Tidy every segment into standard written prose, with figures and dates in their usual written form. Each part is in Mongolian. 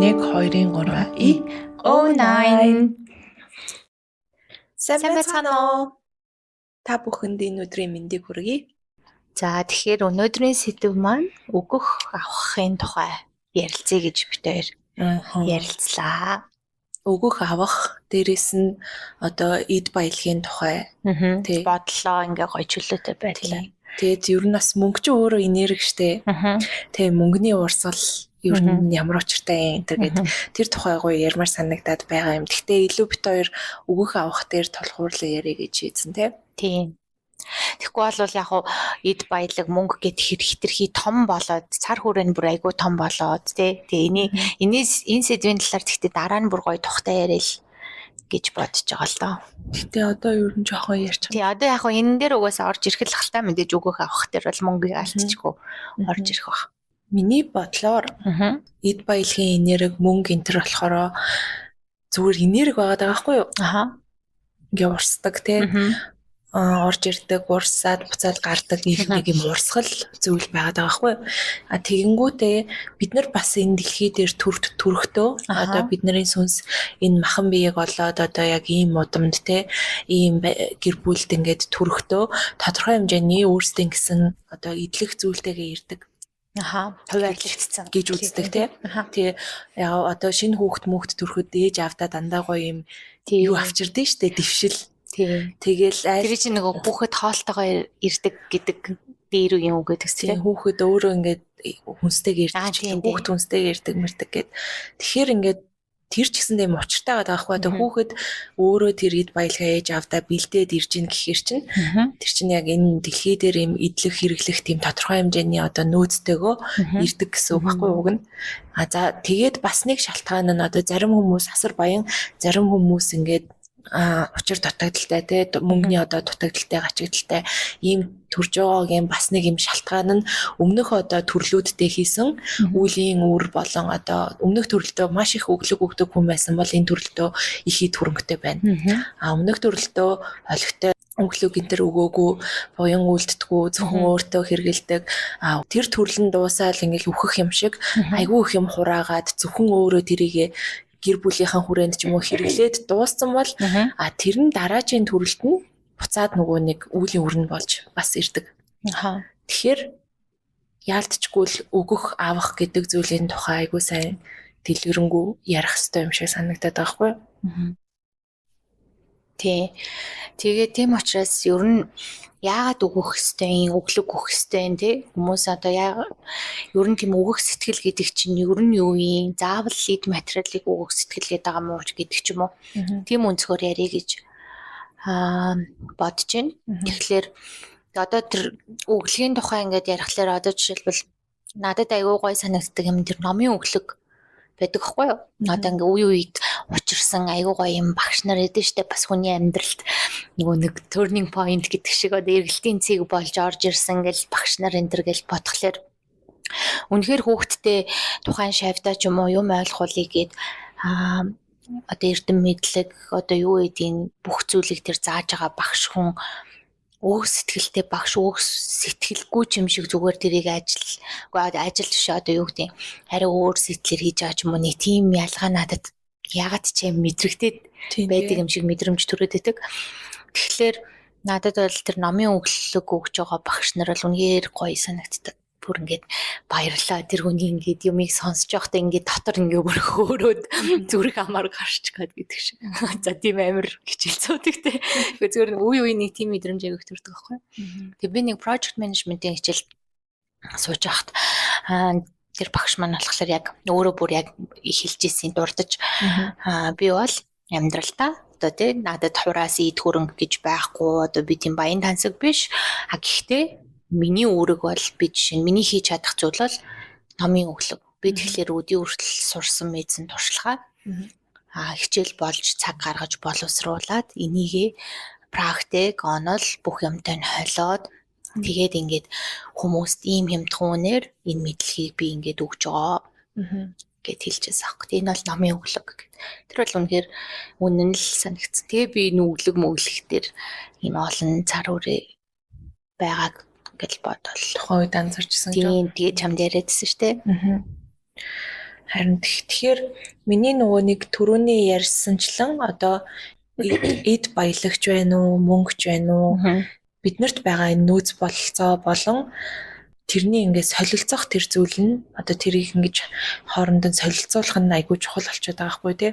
1 2 3 И 09. Сайн Сайн байцгаана байцгаана уу? уу? Та бүхэнд энэ өдрийн мэндийг хүргэе. За, тэгэхээр өнөөдрийн сэдэв маань өгөх авахын тухай ярилцъя гэж бид хоёр ярилцлаа. Өгөх авах, дээрэс нь одоо эд баялагын тухай тий. Бодлоо ингээ гоё чөлөөтэй байдлаа. Тэгээд ер нь бас мөнгө чинь өөрөө энерги штэ. Тэ, мөнгөний урсгал ер нь ямар учиртай юм энэ гээд тэр тухай гоё ярмаар санагдаад байгаа юм. Гэхдээ илүү бит хоёр өгөх авах дээр тулгуурлан ярих гэж шийдсэн тий. Тийм. Тэгэхгүй бол яг хуу эд баялаг мөнгө гэд хэр хитрхи том болоод цар хүрээ нь бүр айгүй том болоод тий. Тэгээ эний энэс энэ сэдвийн талаар тэгтээ дараа нь бүр гоё тухтай яриа л гэж бодож байгаа л доо. Гэтэ одоо ер нь жоохон ярьчих. Тий, одоо яг хуу энэ дээр угаасаа орж ирэх л хальтаа мэдээж өгөх авах дээр бол мөнгөийг алдчихгүй орж ирэх баг. Миний бодлоор эд баялагын энерги мөнгө энэ төр болохоор зүгээр энерги байгаад байгаа байхгүй юу? Ингээ урсдаг тий. Орж ирдэг, урсаад буцаад гардаг нэг юм урсгал зүйл байгаад байгаа байхгүй юу? А тэгэнгүүтээ бид нар бас энэ дэлхий дээр төрөхдөө одоо бидний сүнс энэ махан биеийг олоод одоо яг ийм удамд те ийм гэр бүлд ингээд төрөхдөө тодорхой хэмжээний өөрсдийн гэсэн одоо идэлх зүйлтэйгээ ирдэг. Хуваарлагдсан гэж үздэг те. Тэгээ яг одоо шинэ хүүхэд мөхд төрөхөд ээж аавдаа дандаа гоё юм юу авчирдээ штэ, дэвшил. Тэгэл айл Тэр чинь нөгөө хүүхэд хоолтойгоо ирдэг гэдэг дээр үеийн үг гэдэг тийм тийм. Хүүхэд өөрөө ингээд хүнстэйг ирдэг ч Тийм, хүүхэд хүнстэйг ирдэг мэрдэг гэд. Тэгэхээр ингээд тэр ч гэсэн тийм учиртай байгаа байхгүй. Одоо хүүхэд өөрөө тэр эд баялгаа ээж аавдаа бэлдээд ирж ийн гэхэр чинь тэр чинь яг энэ дэлхий дээр юм эдлэх хэрэглэх тийм тодорхой хэмжээний одоо нөөцтэйгөө ирдэг гэсэн үг байхгүй уг нь. А за тэгээд бас нэг шалтгаан нь одоо зарим хүмүүс асар баян, зарим хүмүүс ингээд учир дутагдaltaй те мөнгөний одоо дутагдaltaй, гачигдaltaй ийм төрж байгаагийн бас нэг юм шалтгаан нь өмнөх одоо төрлүүдтэй хийсэн үеийн үр болон одоо өмнөх төрөлдөө маш их өглөг өгдөг хүн байсан бол энэ төрөлдөө их эд хөрөнгөтэй байна. А өмнөх төрөлдөө олигтой өглөг энэ төр өгөөгүй, буян үлддэггүй, зөвхөн өөртөө хэрэгэлдэг. А тэр төрөл нь дуусаал ингээл үхэх юм шиг айгүй их юм хураагаад зөвхөн өөрөө тэрийгэ гэр бүлийнхэн хүрээнд ч юм уу хэрэглээд дууссан бол а тэр нь дараачийн төрөлд нь буцаад нөгөө нэг үүлийн үр нь болж бас ирдэг. Тэгэхээр яалтчгүй л өгөх авах гэдэг зүйлийн тухай айгүй сайн дэлгэрэнгүй ярих хэрэгтэй юм шиг санагдаад байгаа байхгүй юу? Тий. Тэгээ тийм учраас ер нь яагаад өгөх ёстой юм, өглөг өгөх ёстой юм тий? Хүмүүс одоо яагаад ер нь тийм өгөх сэтгэл гэдэг чинь ер нь юу юм? Заавал эд материалыг өгөх сэтгэл гэдэг байгаа мó гэдэг ч юм уу. Тийм өнцгөр ярих гэж бодож байна. Тэгэхээр одоо тэр өглөгийн тухай ингээд ярихлаар одоо жишээлбэл надад айгүй гой санагддаг юм тэр номын өглөг байдаг хгүй юу? Одоо ингээ үе үед учирсан айгүй гоё юм багш нар өгдөө штэ, бас хүний амьдралд нөгөө нэг turning point гэдэг шиг одоо эргэлтийн цэг болж орж ирсэн гэл багш нар энэ төр гэл бодглохлоор үнэхээр хүүхдтэй тухайн шавьдаа ч юм уу юм ойлгуулъя гээд одоо эрдэм мэдлэг одоо юу гэдгийг бүх зүйлийг тэр зааж байгаа багш хүн өөх сэтгэлтэй багш өөх сэтгэлгүй ч юм шиг зүгээр тэрийг ажил ажил биш одоо юу гэдэг арай өөр сэтгэлээр хийж байгаа ч юм уу нэг тийм ялгаа надад ягаад ч юм мэдрэгдээд байдаг юм шиг мэдрэмж төрөөд байдаг. Тэгэхээр надад бол тэр номын өглөг өгч байгаа багш нар бол үнэхээр гоё санагддаг. Бүр ингээд баярлаа тэр хүний ингээд юмыг сонсож байхдаа ингээд дотор ингээд бүр хөөрөөд зүрх амар гарч гад гэдэг шиг. За тийм амар хичээл зуудаг те. Тэгэхээр зүгээр үе үе нэг тийм мэдрэмж авих төрдөг байхгүй. Тэгээ би нэг project management-ийн хичээл сууж байхад тэр багш маань болохоор яг өөрөө бүр яг хэлж ирсэн дурдж би бол амьдралдаа одоо тий надад хураас эд хөрөнгө гэж байхгүй, одоо би тийм баян тансаг биш. А гэхдээ миний үүрэг бол би жишээ нь миний хийж чадах зүйл бол номын өглөг. Би тэгэхээр өдий хүртэл сурсан мэдсэн туршлагаа хичээл болж цаг гаргаж боловсруулад энийгээ практик онол бүх юмтай нь холиод тэгээд ингээд хүмүүст ийм хямдхан үнээр энэ мэдлэгийг би ингээд өгч байгаа гэд хэлчихсэн аахгүй. Энэ бол номын өглөг гэд. Тэр бол үнэхээр үнэн л санагдсан. Тэгээ би энэ өглөг мөглөх дээр ийм олон цар хүрээ байгааг ингээл бодвол тухайн үед анзарчсан юм. Тийм, тэгээ чамд яриадсэн шүү дээ. Харин тэгэхээр миний нөгөө нэг түрүүний ярьсанчлан одоо эд баялагч байна уу, мөнгөч байна уу? Биднэрт байгаа энэ нөөц бололцоо болон тэрний ингээд солилцох тэр зүйл нь одоо тэрийг ингэж хооронд нь солилцуулах нь айгүй чухал болчиход байгаа хгүй тий.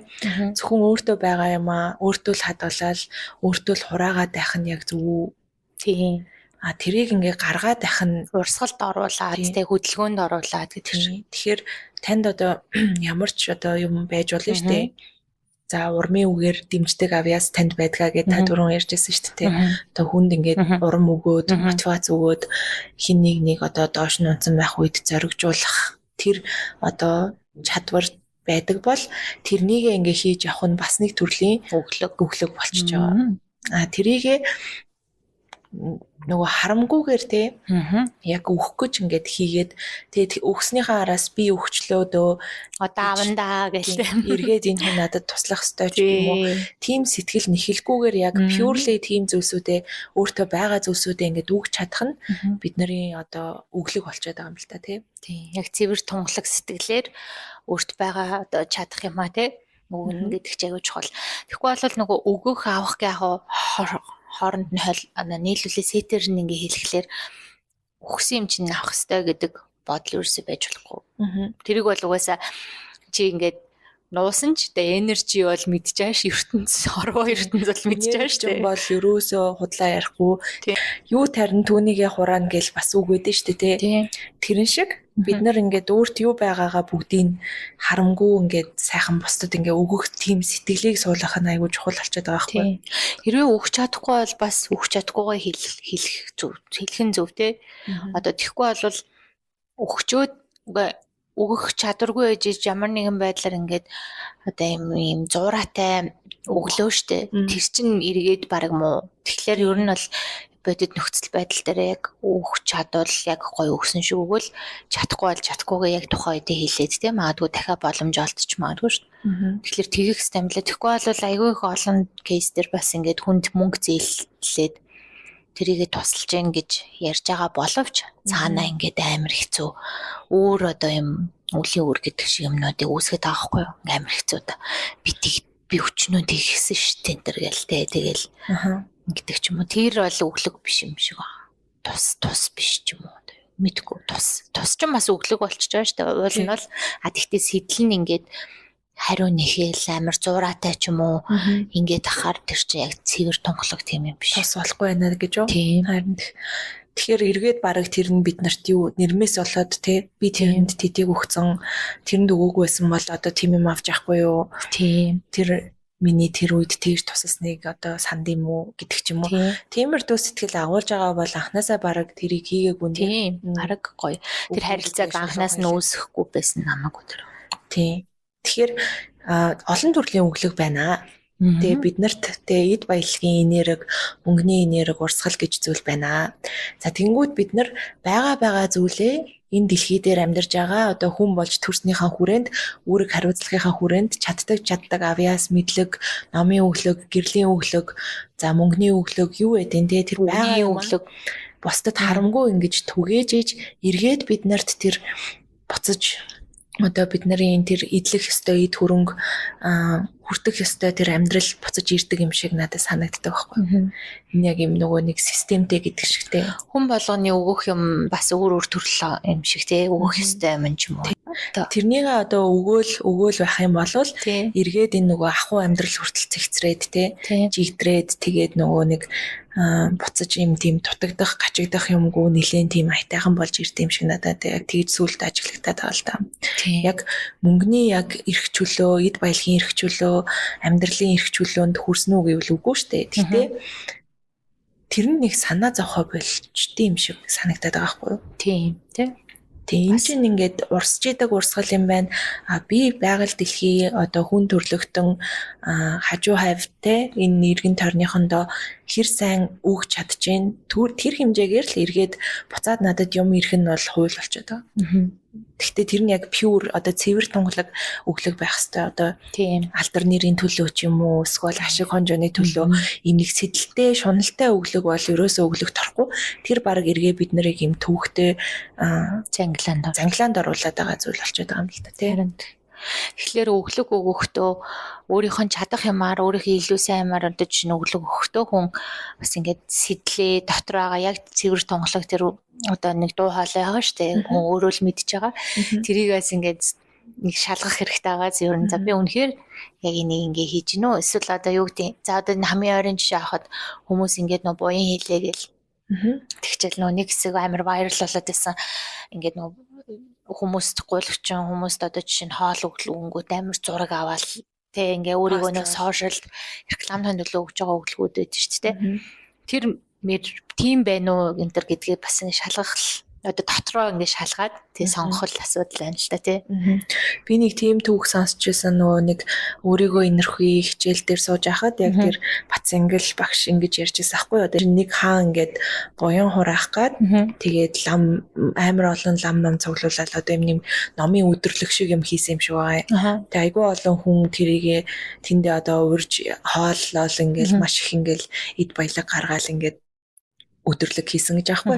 Зөвхөн өөртөө байгаа юм аа, өөртөө л хадгалаад, өөртөө л хураагаад байх нь яг зөв үү? Тийм. А тэрийг ингээ гаргаад байх нь урсгалд оруулаад тэг хөдөлгөөнд оруулаад гэдэг чинь. Тэгэхээр танд одоо ямар ч одоо юм байж болно шүү дээ. За урмын үгээр дэмждэг авьяас танд байдгаа гэж та түрүүн ярьжсэн шүү дээ. Одоо хүнд ингээд урам өгөөд, мотивац өгөөд хин нэг нэг одоо доош нь унтсан байх үед зоригжуулах тэр одоо чадвар байдаг бол тэрнийг ингээ хийж явах нь бас нэг төрлийн өглөг болчихж байгаа. А тэрийгэ нөгөө харамгүйгээр те яг өгөх гэж ингээд хийгээд тэгээд өгснийхээ араас би өгчлөө дөө одоо авандаа гэл эргээд энэ хүн надад туслах ёстой ч юм уу, тийм сэтгэл нэхэлгүйгээр яг purely тийм зүйлсүүдээ өөртөө байгаа зүйлсүүдээ ингээд өгч чадах нь бидний одоо өглөг болчиход байгаа юм л та тий. Тийм, яг цэвэр тунгалаг сэтгэлээр өөрт байгаа одоо чадах юм а тий өгнө гэдэг чинь аягүй чухал. Тэгэхгүй бол нөгөө өгөх авах гэ яг хооронд нь хойл нийлүүлээ сетэр нь ингээ хэлэхлээр өгсөн юм чинь авах ёстой гэдэг бодол ерөөсөө байж болохгүй. Тэрийг бол угаасаа чи ингээд нуусан ч тэ энержи бол мэдчихэж ертөнц хорвоо ертөнц бол мэдчихэж шүү дээ. Бол ерөөсөө худлаа ярихгүй. Юу тарин түүнийгээ хураана гэл бас үг өгдөө шүү дээ тий. Тэрэн шиг бид нар ингээд өөрт юу байгаагаа бүгдийг харамгүй ингээд сайхан бусдад ингээд өгөх тийм сэтгэлийг суулгах нь айгүй чухал болчиход байгаа байхгүй. Хэрвээ өгч чадахгүй бол бас өгч чадахгүйгээ хэлэх зөв, хэлэх нь зөв тий. Одоо тэгэхгүй бол өгчөөд өгөх чадваргүй байж ямар нэгэн байдлаар ингээд одоо юм зуураатай өглөө штэ. Тэр чинь эргээд бараг муу. Тэгэхээр ер нь бол бодит нөхцөл байдал дээр яг өгөх чадвал яг гоё өгсөн шиг өгвөл чадахгүй бол чадахгүйгээ яг тухайн үедээ хэлээд те магадгүй дахиад боломж олдчих магадгүй шүү. Тэгэхээр тэгэх ёстой юм лээ. Тэгэхгүй бол айгүй их олон кейс дээр бас ингээд хүнд мөнгө зээллээд тэрийгэ тусалж гин гэж ярьж байгаа боловч цаанаа ингээд амар хэцүү өөр одоо юм үлийн үр гэдэг шиг юмнуудыг үүсгээд байгаа байхгүй юу? Амар хэцүү та. Би өчнөө тэгсэн шүү дээ энэ төр гээл те тэгэл гэдэг ч юм уу. Тэр бол өглөг биш юм шиг байна. Тус биш ч юм уу. Мэдгүй тус ч бас өглөг болчихж байгаа шүү дээ. Уул нь бол а тэгтээ сэтэл нь ингээд хариу нэхэл амар зуураатай ч юм уу ингээд ахаар тэр чинь яг цэвэр тунхлаг тийм юм биш. Тус болохгүй байна гэж юу? Харин тэгэхээр эргээд бараг тэр нь бид нарт юу нэрмээс болоод те би тэрэнд тэдийг өгцөн тэрэнд өгөөгүй байсан бол одоо тийм юм авч явахгүй юу? Тийм. Тэр миний тэр үед тэгж тусасныг одоо санд юм уу гэдэг ч юм уу. Тиймэрдүү сэтгэл агуулж байгаа бол анханасаа бараг тэрийг хийгээгүй нь. Тийм. Бараг гоё. Тэр харилцааг анханаас нь үүсэхгүй байсан намайг өдөр. Тийм. Тэгэхээр олон төрлийн өглөг байна. Тэгээ бид нарт тэгээ эд баялагын энерги, мөнгөний энерги, урсгал гэж зүйл байна. За тэнгууд бид нар байгаа зүйлээ энэ дэлхий дээр амьдарч байгаа одоо хүн болж төрснийхаа хүрээнд үүрэг хариуцлагынхаа хүрээнд чаддаг авьяас, мэдлэг, номын өглөг, гэрлийн өглөг, за мөнгөний өглөг юу гэдэг те тэр байгаа өглөг бусдад харамгүй ингэж түгээж иж эргээд бид нарт тэр буцаж одоо бид нарын тэр эдлэх ёстой эд хөрөнгө хүртэх ёстой тэр амьдрал буцаж ирдэг юм шиг надад санагддаг байхгүй. Энэ яг юм нөгөө нэг системтэй гэдэг шигтэй. Хүн болгоны өгөх юм бас өөр өөр төрөл юм шиг те өгөх ёстой юм ч юм уу. Тэрнийг одоо өгөөл байх юм бол эргээд энэ нөгөө ахуй амьдрал хүртэл цэгцрээд те жигдрээд тэгээд нөгөө нэг буцаж юм тийм дутагдах, гачигдах юмгүй нэлээд тийм аятайхан болж ирд юм шиг надад яг тэгж сүулт ажиглагдаад байгаа л та. Яг мөнгөний яг эрх чөлөө, эд баялагын эрх чөлөө, амьдралын эрх чөлөөнд хүрсэн үү гэвэл үгүй шүү дээ. Гэхдээ тэр нь нэг санаа зовхой болчтой юм шиг санагдаад байгаа байхгүй юу? Тийм, тий. Тийм, энэ чинь ингээд урсж идэг урсгал юм байна. А би байгаль дэлхий одоо хүн төрлөختөн хажуу хавьтай энэ эргэн тойрныхондоо хэр сайн өгч чадчихээн. Тэр хэмжээгээр л эргээд буцаад надад юм ирэх нь бол хууль болчиход байгаа. Гэхдээ тэр нь яг pure одоо цэвэр тунгалаг өглөг байх хэвээр одоо Тийм. алдар нэрийн төлөө ч юм уу эсвэл ашиг хонжооны төлөө ийм нэг сэдэлтэй шуналтай өглөг бол ерөөсөө өглөгт орохгүй. Тэр баг эргээ бид нарыг ийм төвхтэй Зангилаанд. зангилаанд оруулаад байгаа зүйл болчиход байгаа юм л та тий. Харин тэгэхээр өглөг өгөхдөө өөрийнх нь чадах юмар, өөрийнхөө илүү сайн юмар одоо жишээ нь өглөг өгөхдөө хүн бас ингээд сэтлээ дотор байгаа яг цэвэр тунгалаг тэр одоо нэг дуу хоолой байгаа шүү дээ. Хүн өөрөө л мэдж байгаа. Тэрийг бас ингээд нэг шалгах хэрэгтэй байгаа. Зөв нь за би үнэхээр яг энийг ингээ хийж гинүү эсвэл одоо юу гэдэг за одоо энэ хамгийн ойрын жишээ авахад хүмүүс ингээд нөө буян хийлээ гэл тэгчэл нөө нэг хэсэг амар viral болоод байсан. Ингээд нөө хүмүүст гуйлагчин хүмүүст одоо жишээ нь хоол өгөнгүүт амар зураг аваад тэ ингээ өөрийгөө нэг social рекламын төлөө өгж байгаа өглөгүүд байдаг шүү дээ. Тэр мэр тийм байна уу энэ төр гэдгийг бас ингэ шалгах л одоо дотроо ингэ шалгаад тэг сонгох л асуудал байна л та тий. Би нэг тийм түүх сонсч байсан, нөгөө нэг өөрийгөө инэрхий хичээл дээр сууж байхад яг тэр Батсангэл багш ингэж ярьж байсан аахгүй юу. Тэр нэг хаан ингээд буян хураах гад тэгээд лам амар олон лам ном цуглуулаад одоо юм нэг номын өдөрлөг шиг юм хийсэн юм шиг байгаа. Тэгээ айгүй олон хүн тэрийгэ тэндээ одоо урьж хооллол ингээл маш их ингээл эд баялаг гаргаал ингээд өдөрлөг хийсэн гэж аахгүй.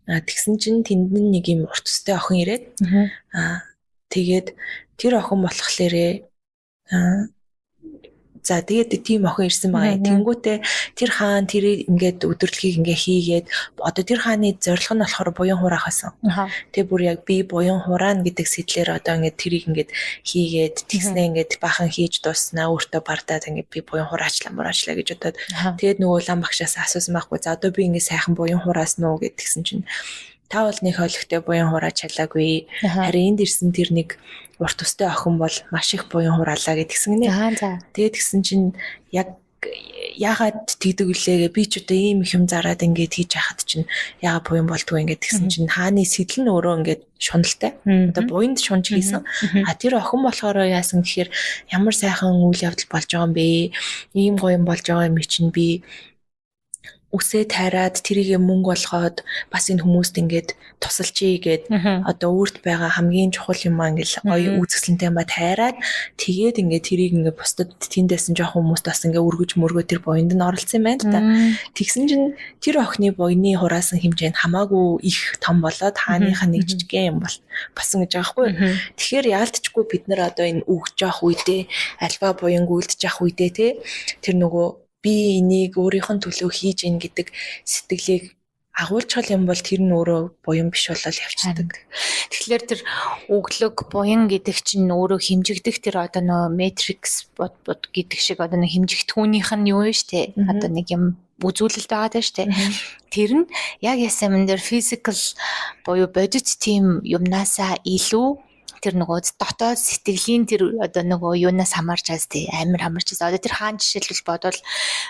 Тэгсэн чинь тэнд нь нэг юм урт төстэй охин ирээд тэгээд тэр охин болохлээрээ за тэгээд тийм охин ирсэн байгаа. Тэнгүүтээ тэр хаан тэрийг ингээд өдөрлөгийг ингээ хийгээд одоо тэр хааны зорилго нь болохоор буян хураах байсан. Тэгээ бүр яг би буян хураана гэдэг сэтлэр одоо ингээд тэрийг ингээд хийгээд тэгснээ ингээд бахан хийж дууснаа өөртөө бардаад ингээд би буян хураачлаа мураачлаа гэж бодоод тэгээд нөгөө лам багшаас асуусан байхгүй. За одоо би ингээд сайхан буян хураасан уу гэд тэгсэн чинь та бол нэг хойлогтой буян хурааж чадаагүй. Харин энд ирсэн тэр нэг урт төстэй охин бол маш их буян хураалаа гэдгсэн гинэ. Тэгээд тэгсэн чинь яг яагаад тэгдэг вүлээ гэ би ч одоо ийм их юм зараад ингээд хийж хахад чинь яагаад буян болдгоо ингээд тэгсэн чинь хааны сэтэл нь өөрөө ингээд шуналтай. Одоо буянд шунж хийсэн. А тэр охин болохоор яасан гэхээр ямар сайхан үйл явдал болж байгаа юм бэ? Ийм гоё юм болж байгаа юм чинь би үсээ тайраад тэрийгэ мөнгө болгоод бас энэ хүмүүст ингээд тусалчий гээд одоо өөрт байгаа хамгийн чухал юм аа ингээл гоё үзэсгэлэнтэй ба тайраад тэгээд ингээд тэрийг ингээд бусдад тэндээс нь жоох хүмүүст бас ингээд өргөж мөргөө тэр буянд нь оролцсон юм байна л та. Тэгсэн чинь тэр охины буяны хураасан хэмжээ нь хамаагүй их том болоод хааныхаа нэг жижигхэн юм бол болсон гэж байгаа хгүй. Тэгэхээр яалтчгүй бид нар одоо энэ өгж явах үедээ альва буян гүйлдэж явах үедээ те тэр нөгөө би энийг өөрийнх нь төлөө хийж ийн гэдэг сэтгэлийг агуулчихвал юм бол тэр нь өөрөө буян биш болол явчихдаг. Тэгэхээр тэр өглөг буян гэдэг чинь өөрөө хэмжигдэх тэр одоо нөө метрикс бод бод гэдэг шиг одоо нэг хэмжигдэхүүнийх нь юу вэ штэ. Одоо нэг юм үзүүлэлт байгаа даа штэ. Тэр нь яг яасан юм дээр physical буюу бодит тийм юмнаасаа илүү тэр нөгөө дотоод сэтгэлийн тэр одоо нөгөө юунаас хамаарч аз тий амар хамаарч аз. Одоо тэр хаан жишээлбэл бодвол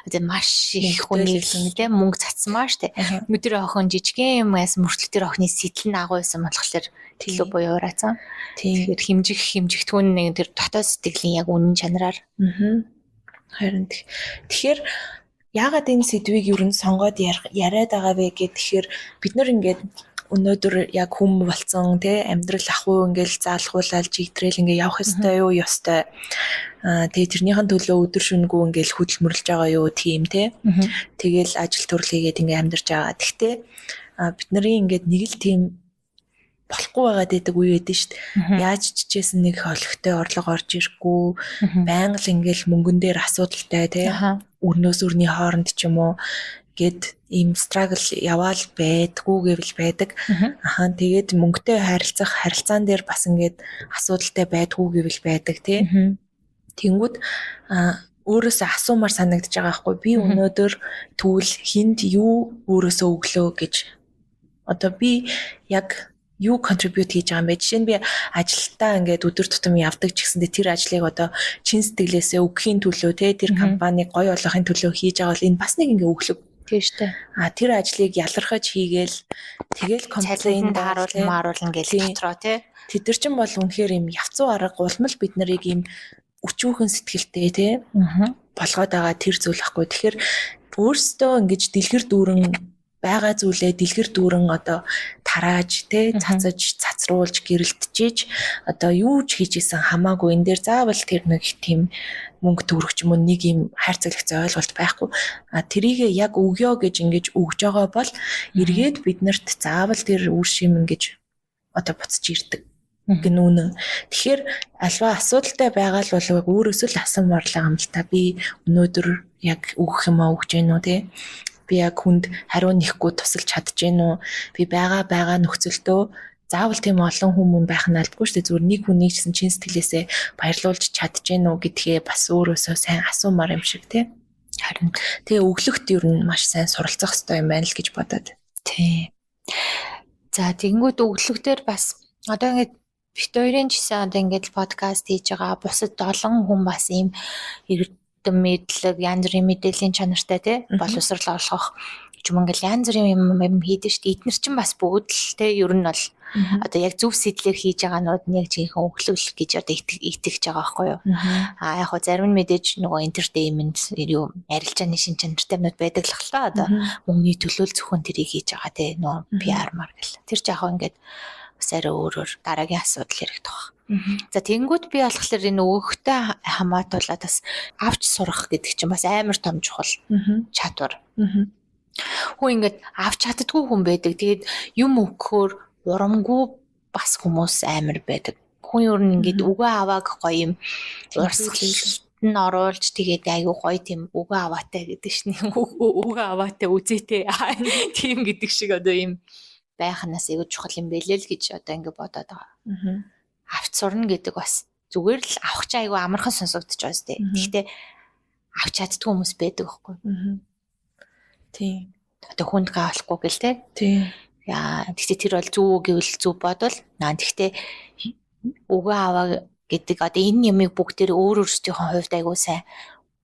одоо маш их хүний тий мөнгө цацсан маа штэ. Тэр охин жижигэн юм яасан мөртлөө тэр охины сэтгэл нь агуу байсан болохоор төлөө буюу ураацсан. Тэгэхээр хэмжих хэмжигдэхүүн нэг тэр дотоод сэтгэлийн яг үнэн чанараар. Харин тэгэхээр яагаад энэ сэдвийг ер нь сонгоод яриад байгаа вэ гэхээр бид нар ингээд өнөөдөр яг хүм болцсон тий амьдрал ах уу ингээл заалгуулаад чигтрэл ингээ явах ёстой юу ёстой. Тэгээ тэрнийхэн төлөө өдөр шөнөгүй ингээл хөдөлмөрлөж байгаа юу тийм тий. Тэгэл ажил төрөл хийгээд ингээ амьдарч байгаа. Тэгтээ бид нарын ингээд нэг л тийм болохгүй байгаад байдаг үе байдаг шүү дээ. Яаж ч чижээсэн нэг холигтой орлого орж ирэхгүй, байнга л ингээл мөнгөн дээр асуудалтай тий. Өрнөөс өрний хооронд ч юм уу гэд ийм struggle яваал байдгүй гэвэл байдаг. Ахаа тэгээд мөнгөтэй харилцах харилцаан дээр бас ингээд асуудалтай байдгүй гэвэл байдаг тий. Тэнгүүд өөрөөсөө асуумар санагдаж байгаа байхгүй би өнөөдөр тэгвэл хүнд юу өөрөөсөө өглөө гэж одоо би яг юу contribute хийж байгаа юм бэ? Жишээ нь би ажилдаа ингээд өдөр тутам явдаг ч гэсэндээ тэр ажлыг одоо чин сэтгэлээсээ өгөхийн төлөө те тэр компаниг гоё болгохын төлөө хийж байгаа бол энэ бас нэг ингээд өглөг. Тийм шүү дээ. А тэр ажлыг ялархаж хийгээл тэгэл complain дааруулна мааруулна гэл дотроо тий. Тэд нар чинь бол үнэхээр юм явцуу арга улмал бид нарыг юм өчүүхэн сэтгэлтэй тий болгоод байгаа тэр зүйл ахгүй. Тэгэхээр өөрсдөө ингэж дэлгэр дүүрэн байгаа зүйлээ дэлгэр дүүрэн одоо тарааж те цацаж цацруулж гэрэлтжиж одоо юу ч хийж исэн хамаагүй энэ дээр заавал тэр нэг тийм мөнгө төгрөг ч юм уу нэг юм хайрцаглах ойлголт байхгүй. А тэрийг яг өгөө гэж ингэж өгж байгаа бол эргээд биднэрт заавал тэр үр шим ингэж одоо буцаж ирдэг гэн үнэн. Тэгэхээр альва асуудалтай байгаа л бол өөрөөсөө л асуумаар л байгаа юм л та. Би өнөөдөр яг өгөх юм аа өгч гин үү те. Би яг хүнд хариу нэхгүй тусалж чадж гин үү? Би байгаа байгаа нөхцөлдөө заавал тийм олон хүмүүн байх нь албагүй шүү дээ. Зүгээр нэг хүнийг ч гэсэн чин сэтгэлээсээ баярлуулж чадж гин үү гэдгээ бас өөрөөсөө сайн асуумаар юм шиг тий. Харин тэгээ өглөгт ер нь маш сайн суралцах хэрэгтэй юм байна л гэж бодоод. Тий. За тэгэнгүүт өглөгтөр бас одоо ингээд бит хоёрын ч гэсэн одоо ингээд подкаст хийж байгаа бусад олон хүн бас ийм эрдэм мэдлэг, янз бүрийн мэдээллийн чанартай тий боловсрол олгох ч юм ингээл янз бүрийн юм юм хийдэж шүү дээ. Эднэр чинь бас бүгд л тий ер нь бол одоо яг зөв сэтлэр хийж байгаа нууд нь яг жинхэнэ өглөглөх гэж одоо итгэж байгаа байхгүй юу. А яг хоо зарим нь мэдээж нөгөө entertainment юу арилжааны шин чанартай юмнууд байдаг л хэл та одоо мөнгөний төлөө л зөвхөн тэрийг хийж байгаа тий нөгөө PR мар гэл. Тэр ч яг хоо ингээд бас арай өөрөөр дараагийн асуудал яригдах байх. За тэгэнгүүт би болохоор энэ өгөхтэй хамаатуулаад бас авч сурах гэдэг чинь бас амар том чухал чадвар. Хүн ингээд авч чаддгүй хүн байдаг. Тэгээд юм өгөхөөр урамгүй бас хүмүүс амар байдаг. Хүн ер нь ингээд үгээ авааг гоё юм урсгалт нь оруулж тэгээд айгүй гоё тийм үгээ аваатай гэдэг шин үгээ аваатай үзээтэй тийм гэдэг шиг одоо юм байхнаас айгүй чухал юм бэлээ л гэж одоо ингээд бодоод байгаа. Авч сурна гэдэг бас зүгээр л авах чи айгүй амархан сонсогдож байгаа сте. Гэхдээ авч чаддгүй хүмүүс байдаг байхгүй. Тийм. Одоо хүнд гаалахгүй гэл те. Тийм. Яа, тэгтээ тэр бол зүг гэвэл зүг бодвол наа тэгтээ үгээ аваа гэдэг одоо энэ ямыг бүгдээр өөр өөрсдийнхөө хувьд айгүй сайн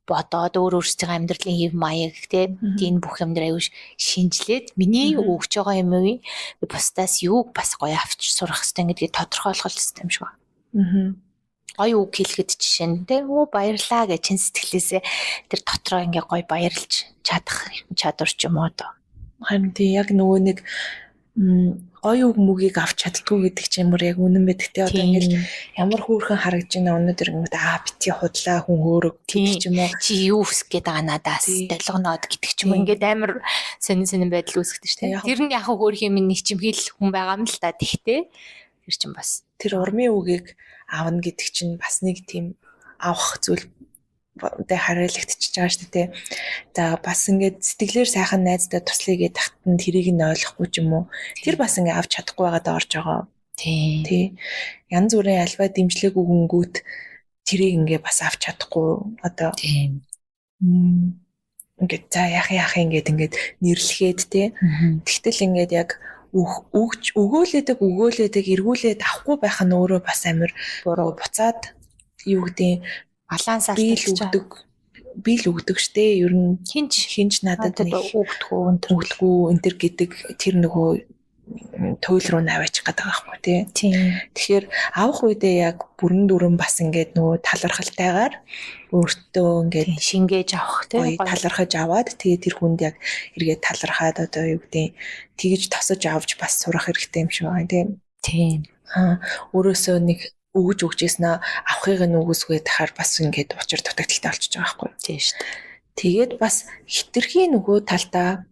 бодоод өөр өөрсдийнхөө амьдралын хэв маяг те энэ бүх юм дээр айгүй шинжилээд миний өгч байгаа юм уу би бусдаас юуг бас гоё авч сурах хэрэгтэй гэдгийг тодорхойлох хэрэгтэй юм шиг байна. Гоё үг хэлэхэд жишээ нь те өө баярлаа гэж чин сэтгэлээсээ тэр дотроо ингээ гоё баярлж чадах чадвар ч юм уу одоо. Харин тий яг нөгөө нэг гоё үг мөгийг авч чаддгүй гэдэг чинь бүр яг үнэн байдаг те. Одоо ингээл ямар хөөрхөн харагдаж байна өнөөдөр ингэдэг аа бити худлаа хүн хөөрөг гэдэг ч юм уу. Чи юу хүсэх гээд байгаа надаас долгоноод гэдэг ч юм уу. Ингээд амар сонин сонин байдал үүсгдэг шүү дээ. Тэр нь яг хөөрх юм нэг чимхэл хүн байгаа юм л та. Тэгтээ тэр чинь бас тэр урмын үгийг авна гэдэг чинь бас нэг тийм авах зүйл дэ хариалагдчихж байгаа шүү дээ. За бас ингээд сэтгэлээр сайхан найздаа туслая гэдэг тахтан тэрийг нь ойлгохгүй ч юм уу. Тэр бас ингээд авч чадахгүй байгаад орж байгаа. Тийм. Тий. Янз бүрийн альва дэмжлэг өгөнгүүт тэрийг ингээд бас авч чадахгүй одоо. Тийм. Ингээд за яах яах ингээд ингээд нэрлэхэд тий. Тэгтэл ингээд яг өгч өгөөлэдэг эргүүлээд авахгүй байх нь өөрөө бас амар буруу буцаад юу гэдэг баланс алдчих өгдөг. Би л өгдөг штэ. Ер нь хинч надад нэг өгдөггүй өгдөггүй энэ төр гэдэг тэр нөгөө туйл руу наваачих гэдэг байгаа байхгүй тий. Тэгэхээр авах үедээ яг бүрэн дүрэн бас ингээд нөгөө талархалтайгаар өөртөө ингээд шингээж авах тий. Талархаж аваад тэгээ тэр хүнд яг эргээд талархаад одоо юу гэдэг тэгж тосож авч бас сурах хэрэгтэй юм шиг байгаа тий. Тийм. Өөрөөсөө нэг өгж өгчээсэн аа авахыг нь үгүйсгээд тахаар бас ингээд учир дутагдaltaй болчихж байгаа байхгүй. Тийм шүү дээ. Тэгээд бас хитрхи нөгөө талдаа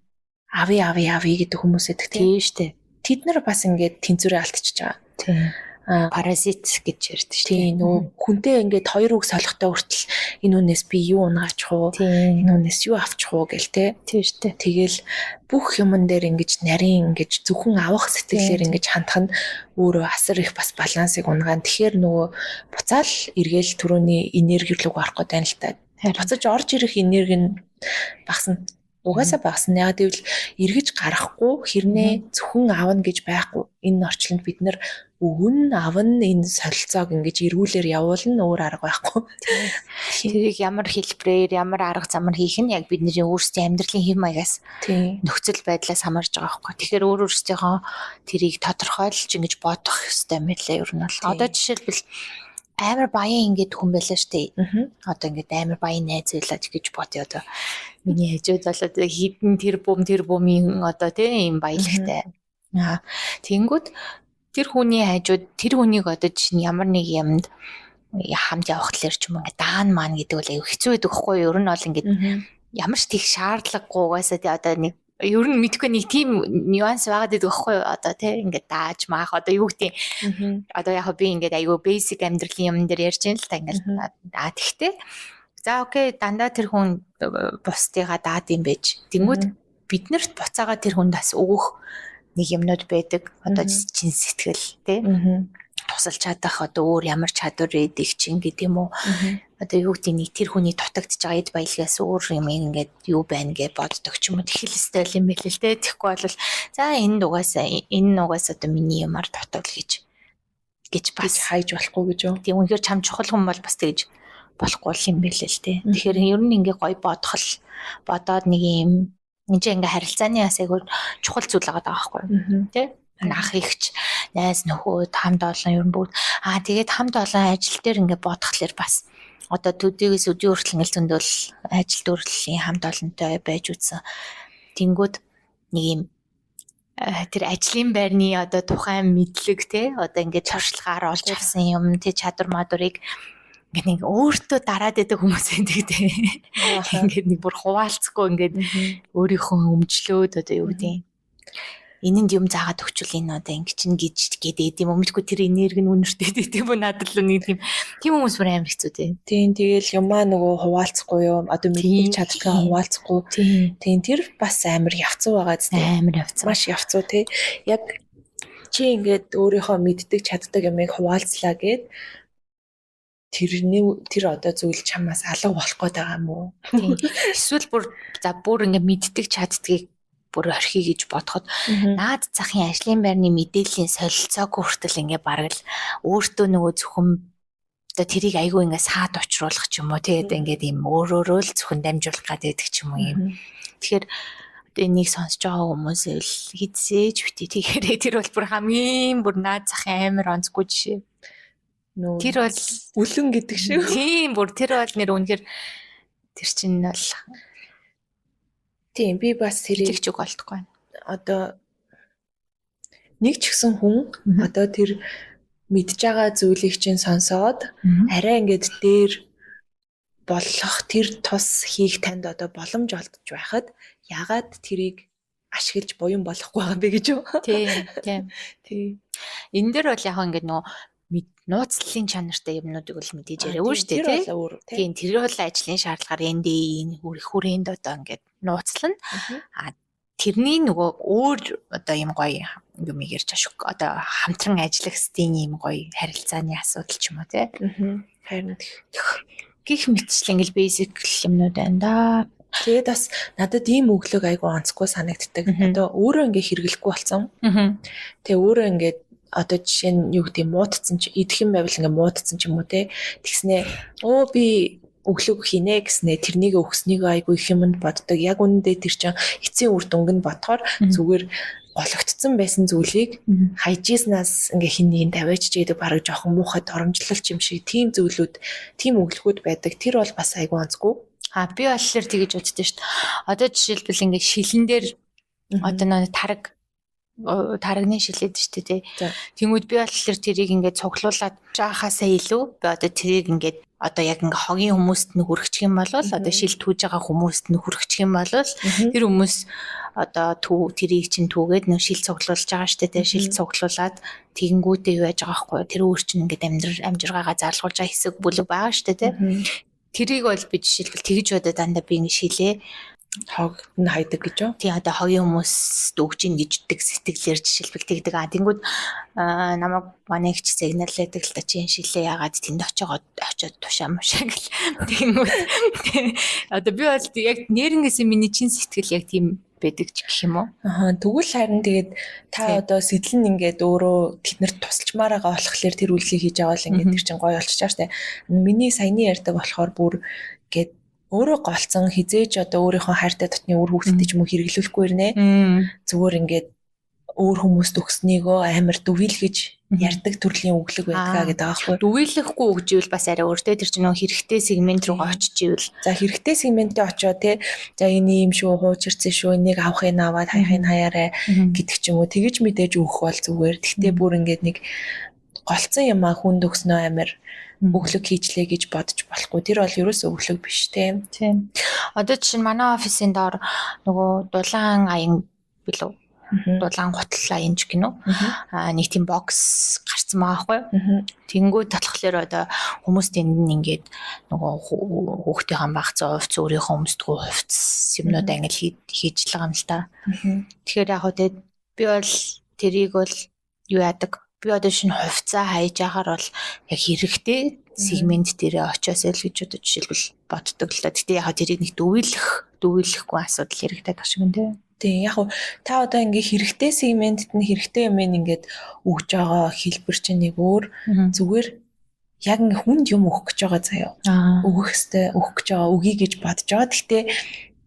авъя авъя авъя гэдэг хүмүүс байдаг тийм шүү дээ. Тэд нар бас ингээд тэнцвэрээ алдчихж байгаа. Тийм. Паразит гэж ярьдаг шүү дээ. Тийм нөгөө хүнтэй ингээд хоёр үг солихтой хүртэл энэ хүнээс би юу унгаачих уу? Энэ хүнээс юу авчих уу гэл те. Тийм шүү дээ. Тэгэл бүх юмн дээр ингэж нарийн ингэж зөвхөн авах сэтгэлээр ингэж хандах нь өөрөө асар их бас балансыг унгаан. Тэгэхээр нөгөө буцаал эргээл түрүүний энерги рүү орох гэдэг юм л та. Буцаж орж ирэх энерги нь багасна. Угаасаа багасна. Яг гэвэл эргэж гарахгүй хэрнээ зөвхөн авна гэж байхгүй. Энэ орчлонд бид нар өгөн авна энэ солилцоог ингэж эргүүлэр явуулна өөр арга байхгүй. Тэрийг ямар хэлбэрээр ямар арга замаар хийх нь яг бидний өөрсдийн амьдралын хэв маягаас нөхцөл байдлаас хамаарж байгаа байхгүй. Тэгэхээр өөр өөрсдийнхөө тэрийг тодорхойлж ингэж бодох ёстой юм билээ ер нь бол. Одоо жишээлбэл амар баян ингээд хүн байлаа штэ. Одоо ингээд амар баян найз байлаа гэж бодъё одоо. Миний хажууд бол одоо хідэн тэр бум тэр бумын одоо тийм баялагтай. Аа тэгэнгүүт тэр хүний хажууд тэр хүнийг одоо чинь ямар нэг юмд хамт явах талаар ч юм ингээ даан маан гэдэг бол аюу хэцүү байдаг хгүй юу? Ер нь бол ингээд ямар ч тех шаардлагагүй угаасаа тий одоо нэг ер нь мэдгүй нэг тийм нюанс байгаад байдаг хгүй юу? Одоо тий ингээд дааж маах одоо юу гэдэг одоо яг би ингээд аюу basic амьдралын юм дээр ярьж байна л та ингээд аа тэгтээ за окей дандаа тэр хүн бусдыгаа даад юм байж. Тэнгүүд биднэрт буцаага тэр хүнд бас өгөх нэг юмнууд байдаг. Одоо чин сэтгэл тий тусалж чадах одоо өөр ямар чадвар өгдөг чинь гэдэг юм уу. Одоо юу гэдэг нэг тэр хүний дутагдж байгаа эд баялагаас өөр юм ингээд юу байна гэж боддог ч юм уу. Тэхэл өстой юм байл л те. Тэгэхгүй бол за энэ угаасаа энэ угаасаа одоо миний юмар дутуул гэж гэж бас хайж болохгүй гэж юу. Тийм үнэхээр чам чухал хүн бол бас тэгж болохгүй юм байл л те. Тэгэхээр ер нь ингээ гоё бодох л бодоод нэг юм энэ чинь ингээ харилцааны бас айгүй чухал зүйл байгаа байхгүй тий. Ах ихч, найз нөхөд, хамт олон ер нь бүгд аа тэгээд хамт олон ажил дээр ингээ бодохлоор бас одоо төдийгөөс өдий хүртэл ингээл зөндөл ажил төрлийн хамт олонтой байж үзсэн. Тэнгүүд нэг юм тэр ажлын байрны одоо тухайн мэдлэг те одоо ингээд туршлагаар олж авсан юм те чадвар мадурыг ингээд нэг өөртөө дараад байдаг хүмүүс байдаг те. Ингээд нэг бүр хуваалцахгүй ингээд өөрийнхөө өмчлөөд одоо юу гэдэг энэнд юм заагаад өгчүүл энэ одоо ингэ чинь гэж гэдэг юм уу мэдгүй тэр энерги нь үнэртэй гэдэг юм уу надад л нэг тийм тийм хүмүүс бүр амар хэцүү те. Тийм тэгэл юмаа нөгөө хуваалцахгүй юу одоо мэддэг чаддгаа хуваалцахгүй. Тийм тэр бас амар явцуу байгаа зү. Амар явцуу. Маш явцуу те. Яг чи ингээд өөрийнхөө мэддэг чаддаг юмыг хуваалцлаа гэд тэрний тэр одоо зүйл чамаас алга болох гээд байгаа юм уу? Тийм. Эсвэл бүр за бүр ингээд мэддэг чаддгийг бүр орхий гэж бодоход наад захын ажлын байрны мэдээллийн солилцоог хүртэл ингээ бараг л өөртөө нөгөө зөвхөн одоо тэрийг айгүй ингээ саад учруулах ч юм уу тэгээд ингээд юм өөрөөрөө л зөвхөн дамжуулах гэдэг ч юм уу юм. Тэгэхээр одоо энийг сонсож байгаа хүмүүс л хизээж бити тэгээрээ тэр бол бүр хамгийн бүр наад захын амар онцгүй жишээ. Нөө Тэр бол үлэн гэдэг шиг. Тийм бүр тэр бол нэр үнэхээр тэр чинь бол Тийм би бас тэрийг тэгч үг олдохгүй байна. Одоо нэг ч гэсэн хүн одоо тэр мэдж байгаа зүйлийг чинь сонсоод арай ингээд дээр болох тэр тус хийх танд одоо боломж олдож байхад ягаад тэрийг ашиглаж буян болохгүй байгаа юм бэ гэж юу? Тийм тийм. Тийм. Энэ дээр бол яг ингээд нөгөө нууцлалын чанартай юмнуудыг бол мэдээж яриагүй шүү дээ тий. Тийм тэр бол ажлын шаардлагаар NDA-ийн хүрээнд одоо ингээд нууцлана. А тэрний нөгөө өөр одоо юм гоё юм ярьж ашиг одоо хамтран ажиллах стийн юм гоё харилцааны асуудал ч юм уу тий. Харин гих мэтчлэн ингээл basic юмнууд байна да. Тэгээд бас надад ийм өглөөг айгүй онцгүй санагддаг. Одоо өөрөө ингээ хэрэглэхгүй болсон. Тэгээ өөрөө ингээд одоо жишээ нь юу гэдэг муудцсан чи идэх юм байвал ингээ муудцсан ч юм уу те. Тэгснээ өө би өглөөг хийнэ гэснээ тэрнийг өгснийгөө айгүй их юмд боддог. Яг үнэндээ тэр чин эцсийн үр дүнг нь бодохоор зүгээр гологдсон байсан зүйлийг хайжснаас ингээ хин нэгэн тавиач гэдэг бараг жоохон муухай доромжлолч юм шиг тийм зүйлүүд тийм өглөхүүд байдаг. Тэр бол бас айгүй онцгүй. А би болохоор тэгэж боддоо шүү дээ. Одоо жишээлбэл ингээ шилэн дээр одоо нэг тараг тарагны шилээд шүү дээ тий. Тэнгүүд би болохоор тэрийг ингээд цуглуулад жаахаасаа илүү би одоо тэрийг ингээд одоо яг ингээ хогийн хүмүүст нь хүргэчих юм бол одоо шил түүж байгаа хүмүүст нь хүргэчих юм бол тэр хүмүүс одоо түүг тэрийг чинь түүгээд нөө шил цуглуулж байгаа шүү дээ тий. Шил цуглуулад тэгэнгүүтээ юу яаж байгаа байхгүй тэр өөр чинь ингээд амжиргаагаа зарлуулж байгаа хэсэг бүлэг байгаа шүү дээ тий. Тэрийг бол би жишээлбэл тэгж бодоо дандаа би ингээ шилээ хог нь хайдаг гэж юу? Тийм одоо хогийн хүмүүст өгч ин гэждэг сэтгэлээр жишээлбэл тэгдэг. А тэнгүүд намайг манай ихч сигналлаадаг л та чи энэ шилээ яагаад тэнд очиод тушаа мушаа гэл. Тэнгүүд одоо би бол яг нэрнгээсээ миний чин сэтгэл яг тийм байдаг ч гэх юм уу? Аа тэгвэл харин тэгээд та одоо сэтэл нь ингээд өөрөө тэднэрт тусалчмаар байгаа болохоор тэр үйлдэлийг хийж байгаа бол ингээд тэр чинь гоё болчихж байгаа штэ. Миний саяны ярьдаг болохоор бүр ингээд өөрөө голцсон хизээж одоо өөрийнхөө хайртай дотны үр хүүхдэд ч юм уу хэрэглүүлэхгүй ирнэ. Зүгээр ингээд өөр хүмүүст өгснийгөө амар дүвил гэж Ярьдаг төрлийн өглөг байдгаа гэдэг аахгүй. Дүгийлэхгүй өгж ивэл бас арай өөр те, тэр чинь нөгөө хэрэгтэй сегмент рүү очиж ивэл. За, хэрэгтэй сегментээ очиод те, за энэ юм шүү, хуучирсан шүү, энийг авахыг аваад хаяхыг хаяарай гэдэг ч юм уу, тэгэж мэдээж өгөх бол зүгээр. Тэгтээ бүр ингээд нэг голцсон юм а хүнд өгснөө амир өглөг хийчлээ гэж бодож болохгүй. Тэр бол ерөөсөө өглөг биш те. Тийм. Одоо жишээ нь манай офисын доор нөгөө дулаан аян билүү? Дулаан гутал аян ч гинүү. Нэг тийм box гарцсан байгаа байхгүй юу? Тэнгүүд болохоор одоо хүмүүс тэнд нь ингээд нөгөө хүүхдийн багцаа хувцас, өөрийнхөө өмсдгөө хувцас юмнууд ингээд хийж л байгаа юм л та. Тэгэхээр яг хөө те би бол тэрийг бол юу яадаг, би одоо шинэ хувьцаа хайж яхаар бол яг хэрэгтэй сегмент дээрээ очиосэй л гэж одоо жишээлбэл боддог л та. Гэтэ яг тэрийг нэг дүгийлэхгүй асуудал яригдаад байх шиг юм те. Тийм, яг та одоо ингээ хэрэгтэй сегментэд нь хэрэгтэй юм ингээд өгж байгаа хэлбэр чинь нэг өөр, зүгээр яг ингээ хүнд юм өгөх гэж байгаа заяа. Өгөх хэвээр өгөх гэж байгаа, өгье гэж бодож байгаа. Гэхдээ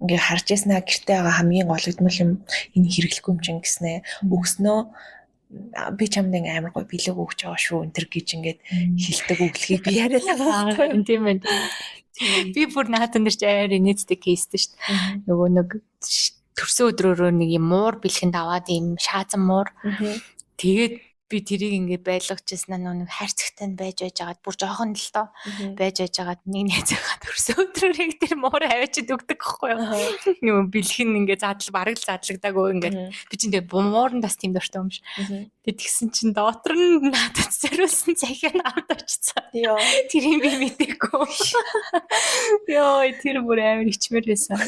ингээ харж яснаа гэрте байгаа хамгийн гологдмол юм энэ хэрэглэхгүй юм чинь гэснэ. Өгснөө би чамд ингээ амар гоё бэлэг өгч байгаа шүү энэ төр гэж ингээд хилдэг өглөгийг би яриад байгаа. Тийм байна. Би бүр наатан дээр чи амар инээдтэй кейстэй шүү дээ. Нөгөө нэг төрсөн өдрөөрөө нэг юм муур бэлхэнд аваад юм шаазан муур. Тэгээд би тэрийг ингээ байлгажсэн аа, нэг хайрцагтай нь байж байжгаад бүр жоохон л доо байж байжгаад нэг найзынхаа төрсөн өдрөөр тэр муур аваачид өгдөг гэхгүй юу. Нөгөө бэлхэн ингээ задлал бараг л задлагдаагүй ингээ би чинь тэгээ мууранд бас тийм дуртай юм шиг. Тэгээд тэгсэн чинь дотор нь надад зориулсан захиа нь авд очсон. Тэрийг би мэдээгүй. Йоо, тэр бүр амар ичмэр байсан.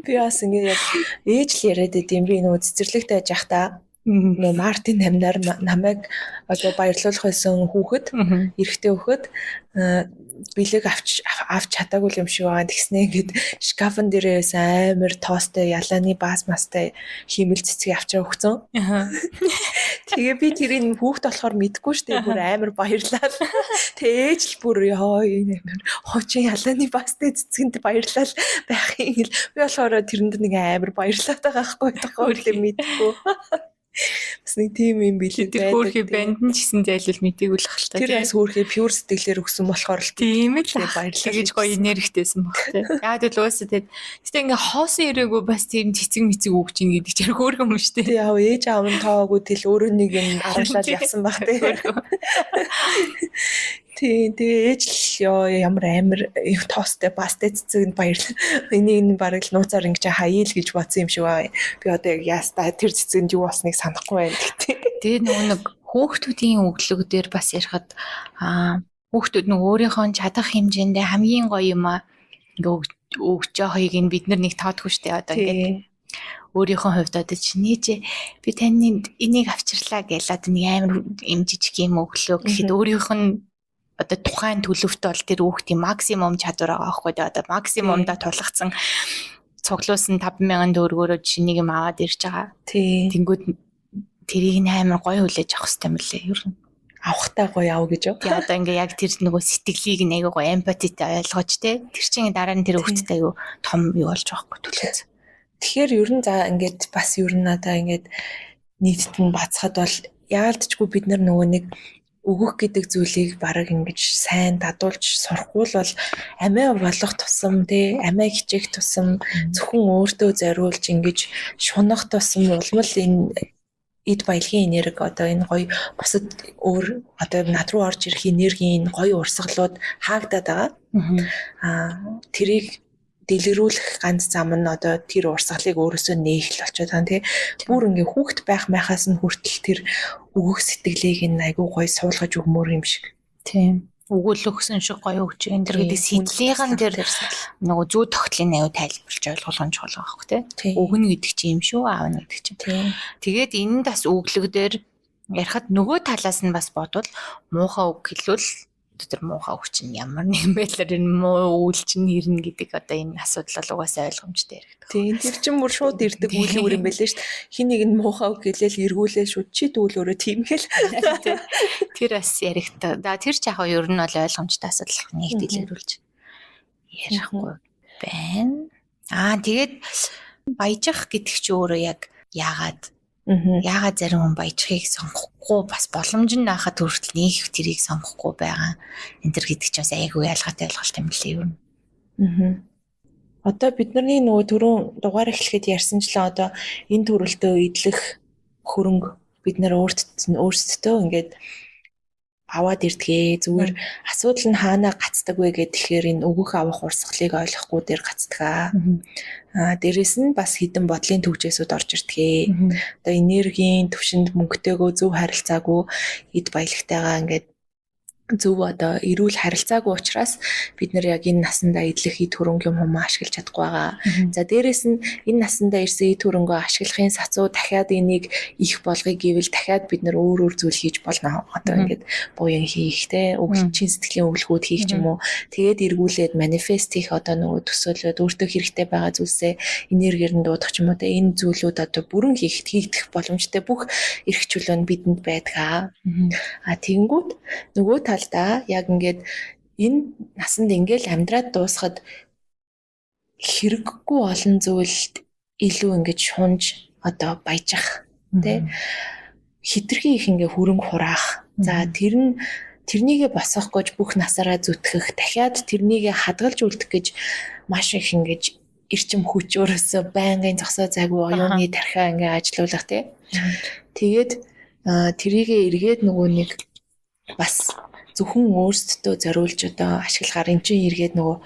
Би бас ингээ яг ээж л яриад байд юм, би нөгөө цэцэрлэгт байж байхдаа нөгөө Мартин 8-наар намайг одоо баярлуулах байсан хүүхэд, эрэгтэй хүүхэд бэлэг авч авч чадаагүй юм шиг байгаа. Тэгснэ ингээд шкафн дээрээс амар тоостой ялааны баас мастай хиймэл цэцгийг авчаа өгцөн. Тэгээ би тэрийг хүүхд болохоор мэдгүй штэ, бүр амар баярлал. Тэгээ ээж л бүр ёо энэ амар хуучин ялааны баастай цэцгэнд баярлал байх юм л. Би болохоор тэрэнд нэг амар баярлаад байгаа байхгүй тохиол мэдгүй. Бас нэг тийм юм билээ. Тэр хөөрхий банд нь ч гэсэн зайлвал мдэггүй л хэл та. Тэр бас хөөрхий pure сэтгэлээр өгсөн болохоор л тийм л баярлалаа гэж гоё энергтэйсэн баг тий. Яг л уусаа тий. Гэтэ ингээ хоосон ирээгүй бас тийм цэцэг мэцэг өгч ин гэдэг чинь хөөрхөн юм шүү дээ. Тий, яв ээж аав нь тоогүй тэл өөрөө нэг юм аргалаад явсан баг тий. Тий, тэгээ ээж л ёо ямар амар тоостой бастай цэцэгэнд баярлаа. Энийг нь бараг л нууцаар ингэж хаяа л гэж бодсон юм шиг байна. Би одоо яг яастаа тэр цэцгэнд юу болсныг санахгүй байна гэдэг. Тэгээ нөгөө нэг хүүхдүүдийн өглөг дээр бас ярихад хүүхдүүд нөгөө өөрийнхөө чадах хэмжээндээ хамгийн гоё юм а ингээ өгч байгааг нь бид нар нэг тоодгүй штэ, одоо ингээд өөрийнхөө хувьд одоо чи нээжээ би таны энийг авчирлаа гээл одоо нэг амар юм жижиг юм өглөө гэхэд өөрийнх нь одоо тухайн төлөвт бол тэр хүүхдийн максимум чадвар байгаа байхгүй дээ. Одоо максимумдаа тулгацсан цуглуулсан 5000 төгрөгөөрөө жишээ нэг юм аваад ирж байгаа. Тэнгүүд тэрийг нь амар гоё хүлээж авах хэрэгтэй юм лээ. Ер нь авахтаа гоё ав гэж юу? Тий, одоо ингээ яг тэр нөгөө сэтгэлийг нь айгүй гоё empathy-тэй ойлгож те. Тэр чинь дараа нь тэр хүүхдтэй айгүй том юу болж байгаа байхгүй төлөөс. Тэгэхээр ер нь за ингээд бас ер нь надаа ингээд нийтэд нь бацхад бол яалтчгүй бид нар нөгөө нэг өгөх гэдэг зүйлийг бараг ингэж сайн дадуулж сурахгүй л бол амиа болох тусам тий, амиа хичээх тусам, зөвхөн өөртөө зориулж ингэж шунах тусам улам л энэ эд баялагын энерги, одоо энэ гоё бусад өөр одоо над руу орж ирэх энергийн гоё урсгалууд хаагдаад байгаа. Тэрийг дэлгэрүүлэх ганц зам нь одоо тэр урсгалыг өөрөөсөө нээх л болчиход байгаа тий. Бүр ингээ хүүхэд байх майхаас нь хүртэл тэр өгөх сэтгэлийг нь айгүй гоё суулгаж өгмөр юм шиг. Тийм. Өгөөлөгсөн шиг гоё өгч энэ тэр гэдэг сэтлийнхэн тэр нөгөө зүү тогтлын аюу тайлбарлаж ойлгуулах нь чухал байгаа хөх тий. Өгнө гэдэг чинь юм шүү, аавна гэдэг чинь. Тэгээд энэ бас өглөг дээр ярихад нөгөө талаас нь бас бодвол муухай үг хэлвэл тэр муухай үг чинь ямар нэгэн байдлаар энэ муу үйл чинь ирнэ гэдэг одоо энэ асуудал бол угаасаа ойлгомжтой яригдах. Тийм, тэр чинь бүр шууд ирдэг үйл үр юм байлээ шүү дээ. Хин нэг нь муухай үг хэлээл эргүүлээл шууд чи тэгвэл өөрөө тийм хэл. Тэр бас яригдах. За тэр ч яг ер нь бол ойлгомжтой асуудал, нэг дэлгэрүүлж ярихгүй байна. Тэгээд баяжих гэдэг чи өөрөө яг яагаад Яагаад зарим хүн баяжхыг сонгохгүй бас боломж нь наахад хүртэл нэг тэрийг сонгохгүй байгаа. Энэ төр гэдэг чинь бас айгүй ялгаатай ойлголт юм лээ юу. Одоо бидний нөгөө түрүүн дугаар эхлэхэд ярьсанчлан одоо энэ төрөлтөө идлэх хөрөнгө бид нэр өөрсдөө ингээд аваад ирдгээ. Зүгээр асуудал нь хаанаа гацдаг вэ гэхээр энэ өгөх авах урсгалыг ойлгохгүй дээр гацдаг. Аа дээрэс нь бас хідэн бодлын түгжээсүүд орж ирдгээ. Одоо энергийн төвшөнд мөнгөтэйгөө зөв харилцаагүй эд баялагтайгаа ингээд зөв одоо эрүүл харилцаагүй учраас бид нар яг энэ насандаа идэх эд хөрөнгө юм хумаа ашиглаж чадахгүй байгаа. За дээрэс нь энэ насандаа ирсэн эд хөрөнгөө ашиглахын сацуу дахиад энийг их болгоё гэвэл дахиад бид нар өөр өөр зүйл хийж болно. Одоо ингээд буян хийх те чин сэтгэлийн өглөхүүд хийх ч юм уу. Тэгээд эргүүлээд манифест хийх одоо нөгөө төсөөлөд өөртөө хэрэгтэй байгаа зүйлсээ энергиэр нь дуудах ч юм уу те энэ зүйлүүд одоо бүрэн хийх хийгдэх боломжтой бүх эрх чөлөө нь бидэнд байдаг. А тэгэнгүүт нөгөө талдаа яг ингээд энэ насанд ингээл амьдраад дуусахад хэрэггүй олон зүйлд илүү ингэж шунж одоо баяжах тий хитрхи их ингээ хөрөнгө хураах. За тэр нь тэрнийгээ босгох гэж бүх насаараа зүтгэх, дахиад тэрнийгээ хадгалж үлдэх гэж маш их ингэж эрчим хүч өөрөөсөө байнгын зогсоо зайгүй оюуны тархиа ингээ ажилуулах тий. Тэгээд тэрийгээ эргээд нөгөө нэг бас зөвхөн өөрсдөө зориулж одоо ашиглахаар эн чинь эргээд нөгөө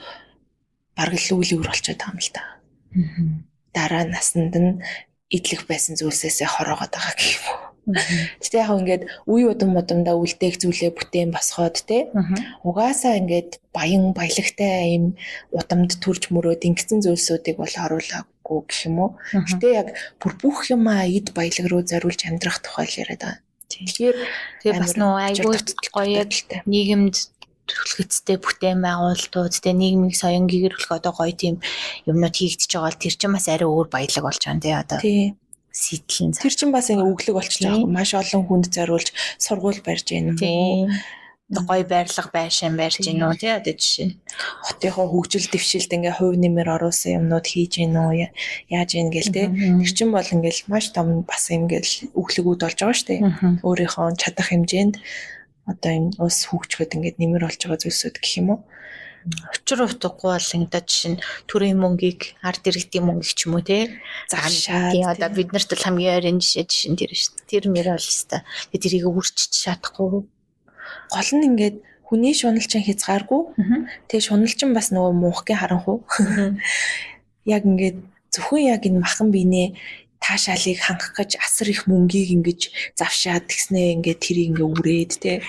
бараг л үйл өр болчиход байгаа юм л та. Дараа насанд нь идэх байсан зүйлсээсээ хороогоод байгаа гэх юм уу. Гэтэ яг ингээд үе удам удамдаа үлдээх зүйлээ бүтээн босгоод те. Угаасаа ингээд баян баялагтай юм удамд төрж мөрөөд ингэсэн зүйлсүүдийг бол оруулаагүй гэх юм уу. Гэтэ яг бүр бүх юмаа эд баялаг руу зориулж амьдрах тухай л яриад байгаа. Тэгэхээр тэгээ бас нөгөө айгүй гоё нийгэмд төрөлхөцтэй бүтээн байгуулалтууд тэ нийгмийг соён гэрүүлэх одоо гоё тийм юмнууд хийгдэж байгаа л тэр чинь бас арай өөр баялаг болж байгаа юм тий одоо. Тий. Сэтлэн. Тэр чинь бас ингээ өглөг болчихж байгаа юм. Маш олон хүнд зориулж сургууль барьж гин юм уу? Гоё байрлал байшин барьж гин үү тий одоо жишээ. Хотынхоо хөгжил дэвшилт ингээ хувь нэмэр оруулсан юмнууд хийж гин үү? Яаж гин гээл тий. Тэр чинь бол ингээл маш том бас ингээл өглөгүүд болж байгаа шүү дээ. Өөрийнхөө чадах хэмжээнд одоо энэ улс хөгжөхөд ингээд нэмэр болж байгаа зүйлсүүд гэх юм уу? Учир утгагүй бол ингээд жишээ нь төрийн мөнгийг, ард иргэдийн мөнгийг ч юм уу те завшаад. Тийм одоо бид нарт бол хамгийн ойрын жишээ жишээ нь тэр шүү дээ. Тэр мөр бол өстой. Тэгээ тэрийг үрчиж чадахгүй. Гол нь ингээд хүний шуналчин хязгааргүй. Тэгээ шуналчин бас нөгөө муухгийн харанхуу. Яг ингээд зөвхөн яг энэ махан биенээ таашаалыг хангах гэж асар их мөнгийг ингэж завшаад тэгснээ ингээд тэрийг ингээ үрээд те.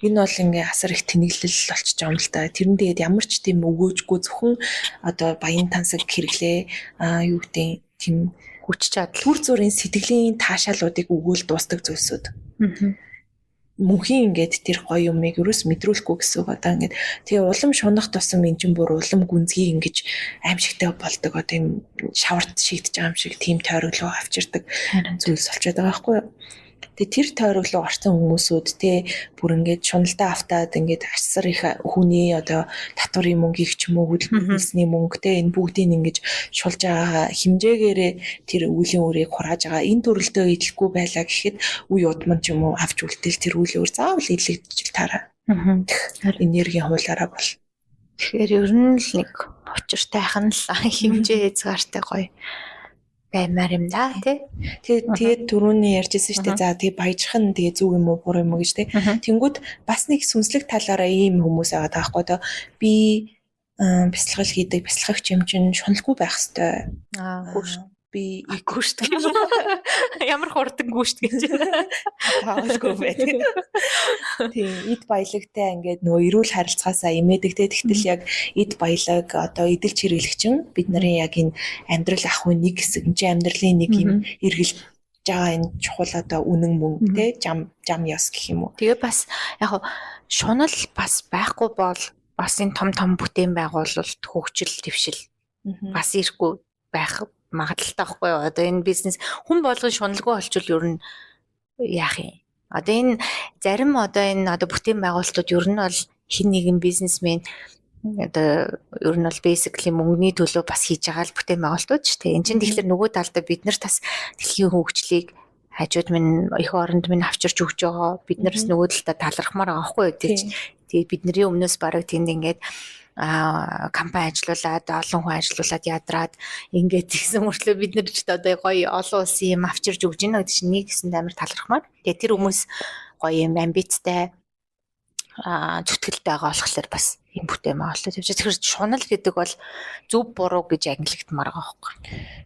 Энэ бол ингээ асар их тэнэглэл болчихж байгаа юм л та. Тэр нь тэгээд ямар ч тийм өгөөжгүй зөвхөн одоо баян тансаг хэрэглээ аа юу гэдэг тийм хүч чадал түр зуурын сэтгэлийн таашаалуудыг өгөөл дуустдаг зүйлсүүд. Мөнхийн ингээд тэр гоё юмыг ерөөс мэдрүүлэхгүй гэсэн үг одоо ингээд тэгээ улам шунах тусам эн чинь бүр улам гүнзгий ингэж аимшигтай болдог одоо юм шаварт шийдэж байгаа юм шиг тийм тойроглоо авчирдаг зүйлс болчиход байгаа байхгүй юу. Тэгээ тэр тойроглоо орсон хүмүүсүүд те бүр ингээд шуналдаа автаад ингээд асар их хүний одоо татварын мөнгийг ч юм уу хөдөлмөрлсний мөнгө те энэ бүгдийг ингэж шулж байгаа хэмжээгээрээ тэр үеийн үрийг хурааж байгаа. Энэ төрөлтөө идэлгүй байлаа гэхэд үе удман ч юм уу авч үлдээл тэр үеийн үр заавал идлэгдэж таараа. Энергийн хуулаараа бол. Тэгэхээр ер нь л нэг учиртайхан л хэмжээ хязгаартай гоё баймаар юм да тий. Тэгээд түрүүний ярьжсэн шүү дээ. За тэгээ баяжих нь тэгээ зөв юм уу буруу юм уу гэж тий. Тэнгүүд бас нэг сүнслэг талаараа ийм хүмүүс байгаа таахгүй доо. Би бясалгал хийдэг бясалгагч юм чинь шуналгүй байх хэвээр. Аа гүүш. Би гүүшт гэж. Ямар хурдан гүүшт гэж. Таалгүй байдаг. Тийм, эд баялагтай ингээд нөгөө эрүүл харилцаасаа имээдэг те. Тэгтэл яг эд баялаг одоо эдэлж хэрэглэгчин бид нарын яг энэ амьдрал ахуйн нэг хэсэг, энэ чинь амьдралын нэг юм эргэлж байгаа энэ чухал одоо үнэн мөн те жам жам ёс гэх юм уу. Тэгээ бас яг шунал бас байхгүй бол бас энэ том том бүтээн байгуулалт хөгжил дэвшил бас ирэхгүй байх магадлалтай байхгүй юу? Одоо энэ бизнес хүн болгон шуналгүй болчвол ер нь яах юм? Одоо энэ зарим одоо энэ одоо бүтээн байгуулалтууд ер нь бол хин нэгэн бизнесмен одоо ер нь бол basically мөнгөний төлөө бас хийж байгаа л бүтээн байгуулалтууд ч тийм. Энд чинь тэгэхээр нөгөө талдаа бид нар бас дэлхийн хөгжлийг Хажууд минь эх оронд минь авчирч өгч байгаа. Бид нараас нөгөө талдаа талархмаар байгаа байхгүй юу? Тэгээд бидний өмнөөс бараг тэнд ингээд компани ажиллуулад, олон хүн ажиллуулад ядраад ингээд тэгсэн мөртлөө бид нар ч одоо гоё олон улсын юм авчирч өгч гинэ гэдэг чинь нэг гэсэнд амар талархмаар. Тэгээд тэр хүмүүс гоё юм амбицтай зүтгэлтэй байгаа болохоор бас юм бүтээн байгаа болоо. Тэгэхээр шунал гэдэг бол зөв буруу гэж ангилагдмаар байгаа байхгүй.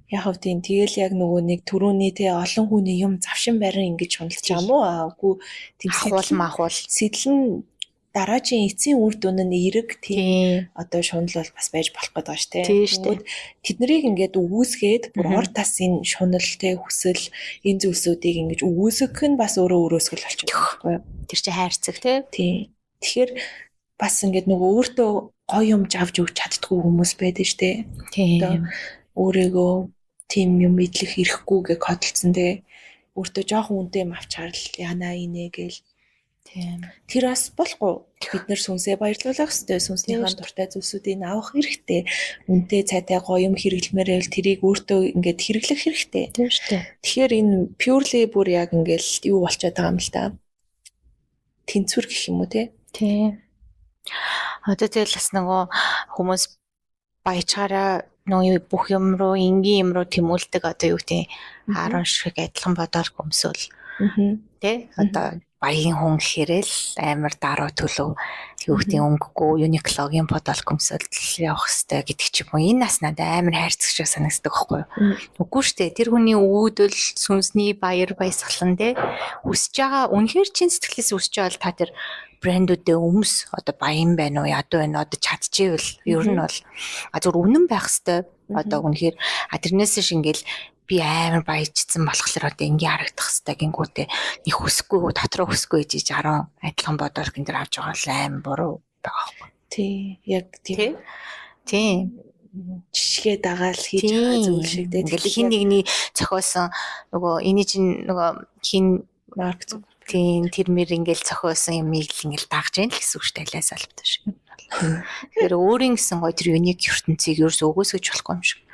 Яг хав тийм, тэгэл яг нөгөө нэг түрүүний те олон хүний юм завшин барин ингэж шуналж байгаа юм уу? Үгүй тийм ахуул махуул сэтэл нь дараагийн эцсийн үр дүн нь эерэг тийм одоо шунал бол бас байж болох гэдэг ба шүү дээ. Тэднийг ингээд өгөөсгээд бүр ор тасын шунал те хүсэл энэ зүйлсүүдийг ингэж өгөөсгөх нь бас өөрөө өрөөсгөл болчихдог байхгүй юу? Тэр чинь хайрцаг те. Тийм. Тэгэхээр бас ингээд нөгөө өөртөө гоё юм авч өгч чаддгүй хүмүүс байдаг шүү дээ. Тийм. Өөрийгөө тийм юм мэдлэх ирэхгүй гэж кодолцсон те. Өөртөө жоохон үнэтэй юм авчаар л яана инэ гээл. Тийм. Тэр бас болохгүй. Бид нэр сүнсээ баярлуулах ёстой. Сүнснийхээ дуртай зүйлсүүдийг авах хэрэгтэй. Үнэтэй цайтай гоё юм хэрэглэмээр байвал тэрийг өөртөө ингээд хэрэглэх хэрэгтэй. Тийм шүү дээ. Тэгэхээр энэ purely бүр яг ингээд юу болчиход байгаа юм л та. Тэнцвэр гэх юм уу те? Тийм. Одоо тэгэл бас нөгөө хүмүүс баяжгаараа нөгөө бүх юм руу энгийн юм руу тэмүүлдэг, одоо юу гэдэг, 10 шиг адилхан бодоол өмсөөл. Тэ? Одоо баян хүн гэхээрээ л амар даруй төлөв, юу гэдэг, өнгөгүй Uniqlo-гийн бодоол өмсөөл явах хэвээр гэдэг ч юм уу. Энэ нас надад амар хайрцаг шиг санагддаг байхгүй юу? Үгүй шүү дээ. Тэр хүний үүдэл сүнсний баяр баясгалан тэ хүсэж байгаа, үнэхээр чин сэтгэлээс хүсэж байгаа бол та тэр брэндүүдээ өмс, одоо баян байна уу, ядуу байна уу, одоо чадчихвэл ер нь бол зүгээр үнэн байх хэвээр. Одоо үнэхээр тэрнээс ш ингээл би амар баяжчихсан болохоор одоо ингээ харагдах хэвээр гингүүтээ нэг хүсэхгүй, дотроо хүсэхгүй гэж 10 адилхан бодоол гин дээр авч байгаа л амар буруу байгаа байхгүй. Тий, яг тийм. Тийм. Жишгээ дагаал хийж байгаа зүйл шиг дээ. Ингээл хин нэгний зохиосон нөгөө эний чинь нөгөө хин Марк Зүг. Тийм, тэр мэр ингээл зохиосон юмыг л ингээл дагж яах л гэсэн үг шүү дээ, алиас албатай шиг. Тэгэхээр өөрийн гэсэн гоё тэр unique ертөнцийг ерөөс өгөөсгөж болохгүй юм шиг.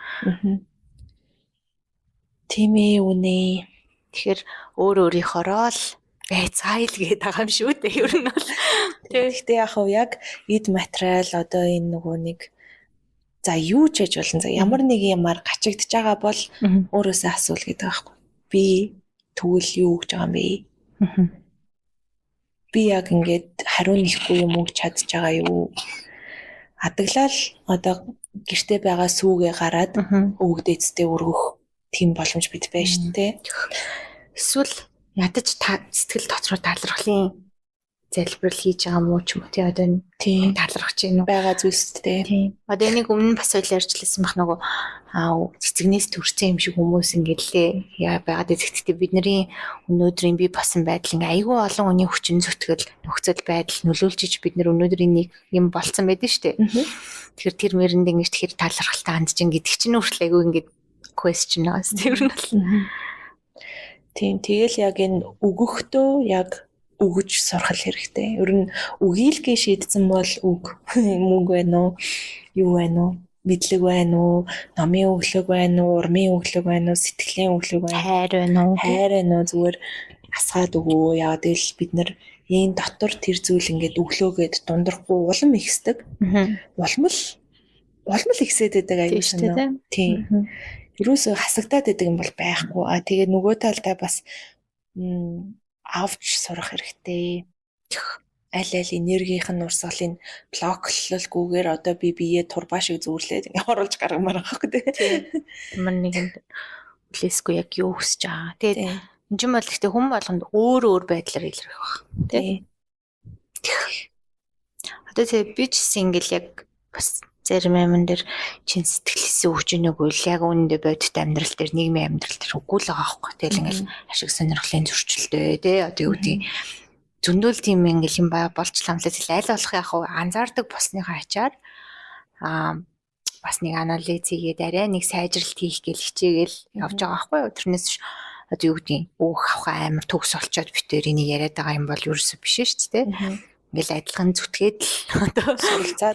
Тийм ээ, үнэ. Тэгэхээр өөр өөрийнхоороо л байцгаая л гээд байгаа юм шүү дээ ер нь бол. Гэхдээ яг хав яг эд материал одоо энэ нөгөө нэг за юу ч яж болно. За ямар нэг юмар гачигдж байгаа бол өөрөөсөө асуул гэдэг байхгүй. Би тэгвэл юу гэж байгаа юм бэ? Би яг ингээд хариу нэхгүй юм уу чадж байгаа юу? Адаглал одоо гэрте байгаа сүүгээ гараад өвгдээцтэй өргөх тийм боломж бид байна шүү дээ. Эсвэл ядаж та сэтгэл дотроо талархлын залбирал хийж байгаа мó ч юм уу тий, одоо Тийм талархаж гин үү байгаа зүйлстэй. Тийм. Одоо энийг өмнө нь бас хоёул ярьжлээсэн бах, нөгөө цэцэгнээс төрсэн юм шиг хүмүүс ингээдлээ яа байгаад эзэгтээ бидний өнөөдрийн бий болсон байдал ингээ айгүй олон хүний хүчин зүтгэл нөхцөл байдал нөлөөлж ич бид нар өнөөдрийн нэг юм болцсон байдаг шүү дээ. Тэгэхээр тэр мэрэнд ингэж тэгэхээр талархалтай хандж ин гэдэг чинь хүртэл айгүй ингээд question бас тэр нь бол. Тийм, тэгэл яг энэ өгөхдөө яг өгөж сурах хэрэгтэй. Ер нь үгийлгээ шийдсэн бол үг мөнгө байна уу? Юу байна уу? Мэдлэг байна уу? Номын өглөг байна уу? Урмын өглөг байна уу? Сэтгэлийн өглөг байна уу? Хайр байна уу? Хайр байна уу? Зүгээр асгаад өгөө. Яа тэгэл бид нар энэ дотор тэр зүйл ингээд өглөөгээд дундрахгүй улам ихсдэг. Улам л ихсээд байдаг аюул санаа. Тийм. Ерөөсөө хасагдаад байдаг юм бол байхгүй. А тэгээ нөгөө талдаа бас авч сурах хэрэгтэй. Аль аль энергийнх нь урсгалыг блоклолгүйгээр одоо би биеэ турбаа шиг зүүрлээд ингээ оруулж гаргамаар байгаа байхгүй тий. Ямар нэгэнд үлээсгүй яг юу хүсэж байгаа. Тэгээд энэ ч юм бол гэхдээ хүн болгонд өөр өөр байдлаар илэрх байх. Тий. Одоо тэгээ би ч гэсэн ингээл яг бас зарим юмн дээр чин сэтгэлээсээ өгч ийнэг үл яг үүндээ бодит амьдрал дээр, нийгмийн амьдрал дээр үгүй л байгаа байхгүй. Тэгэл ингээл ашиг сонирхлын зөрчилтэй тий. Одоо юу гэдэг, зөндөл тийм ингээл юм болж ламлаа. Тэгэл аль болох яг анзаардаг болсныхаа ачаар бас нэг анализ хийгээд арай нэг сайжралт хийх гээл хичээгээл явж байгаа байхгүй юу. Тэрнээс одоо юу гэдгийг өөх авах амар төгс олцоод битээр энийг яриад байгаа юм бол ерөөсөө биш шүү дээ. Ингээл адилхан зүтгээд л одоо суралцаад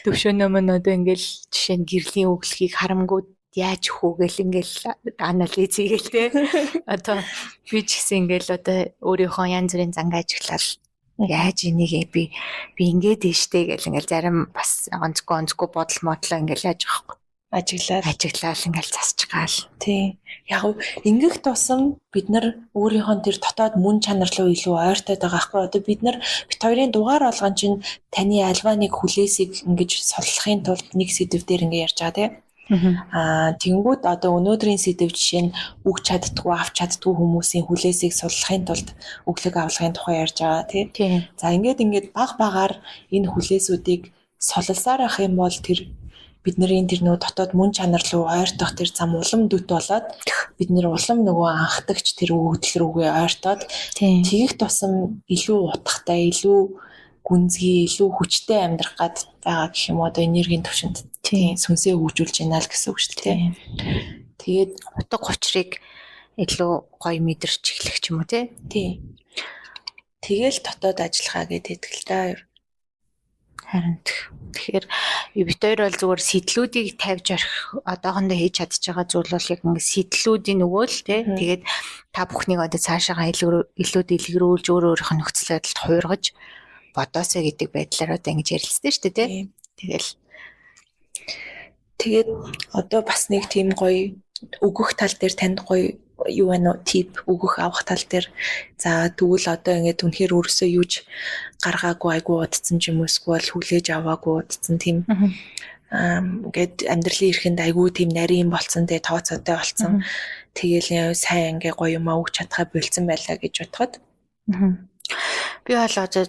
төвшөөнөө мөн одоо ингээл жишээ нь гэрлийн өглөхийг харамгүй Яаж өгөх гээл ингээл анализ хийгээл те. Одоо би ч гэсэн ингээл одоо өөрийнхөө янз бүрийн зангаа ажиглал яаж энийг би би ингээд ийштэй гэл ингээл зарим бас онцгүй онцгүй бодол модлоо ингээл яаж байгаа юм Ажиглаад ажиглал ингээл засчгаал. Тийм. Яг ингэх тусам бид нар өөрийнхөө тэр дотоод мөн чанар руу илүү ойртоод байгаа байхгүй. Одоо бид нар бит хоёрын дугаар болгон чинь таны альва нэг хүлээсийг ингэж суллахын тулд нэг сэдв дээр ингэ ярьж байгаа тийм. Аа тэнгүүд одоо өнөөдрийн сэдв жишээ нь өгч чаддгүй авч чаддгүй хүмүүсийн хүлээсийг суллахын тулд өглөг авлагын тухай ярьж байгаа тийм. За ингээд ингээд баг багаар энэ хүлээсүүдийг суллсаар ах юм бол тэр бидний тэр нөгөө дотоод мөн чанар руу ойртох тэр зам улам дүт болоод бид нэр улам нөгөө анхдагч тэр өгөгдөл рүүгээ ойртоод тэгэх тусам илүү утгатай, илүү гүнзгий, илүү хүчтэй амьдрах гад байгаа гэх юм уу одоо энергийн төвшөнд тийм сүнсээ хөгжүүлж байна л гэсэн үг шүү дээ. Тэгээд утга учирыг илүү гоё мэдэрч эхлэх ч юм уу тий. Тийм. Тэгэл дотоод ажиллагаа гэдэг л та. Харин тэгэхээр бид хоёр бол зүгээр сэтлүүдийг тавьж орхих одоохондоо хийж чадж байгаа зүйл бол яг ингээ сэтлүүдийн нөгөө л тий. Тэгээд та бүхнийг одоо цаашаагаа илүү дэлгэрүүлж өөр өөрийнх нь нөхцөл байдалд хувиргаж бодоосоо гэдэг байдлаар одоо ингэж ярилцсан шүү дээ тий. Тэгэл тэгээд одоо бас нэг тийм гоё өгөх тал дээр танд гоё юу байна уу тип өгөх авах тал дээр за тэгвэл одоо ингээд үнэхээр өөрөөсөө юуж гаргаагүй айгүй удцсан ч юм уу эсвэл хүлээж аваагүй удцсан тийм ингээд амьдралын эрхэнд айгүй тийм нарийн болцсон тэгээ тооцоотой болцсон тэгэл сайн ингээ гоё юм а өгч чадхаа болцсон байлаа гэж бодоход би бол одоо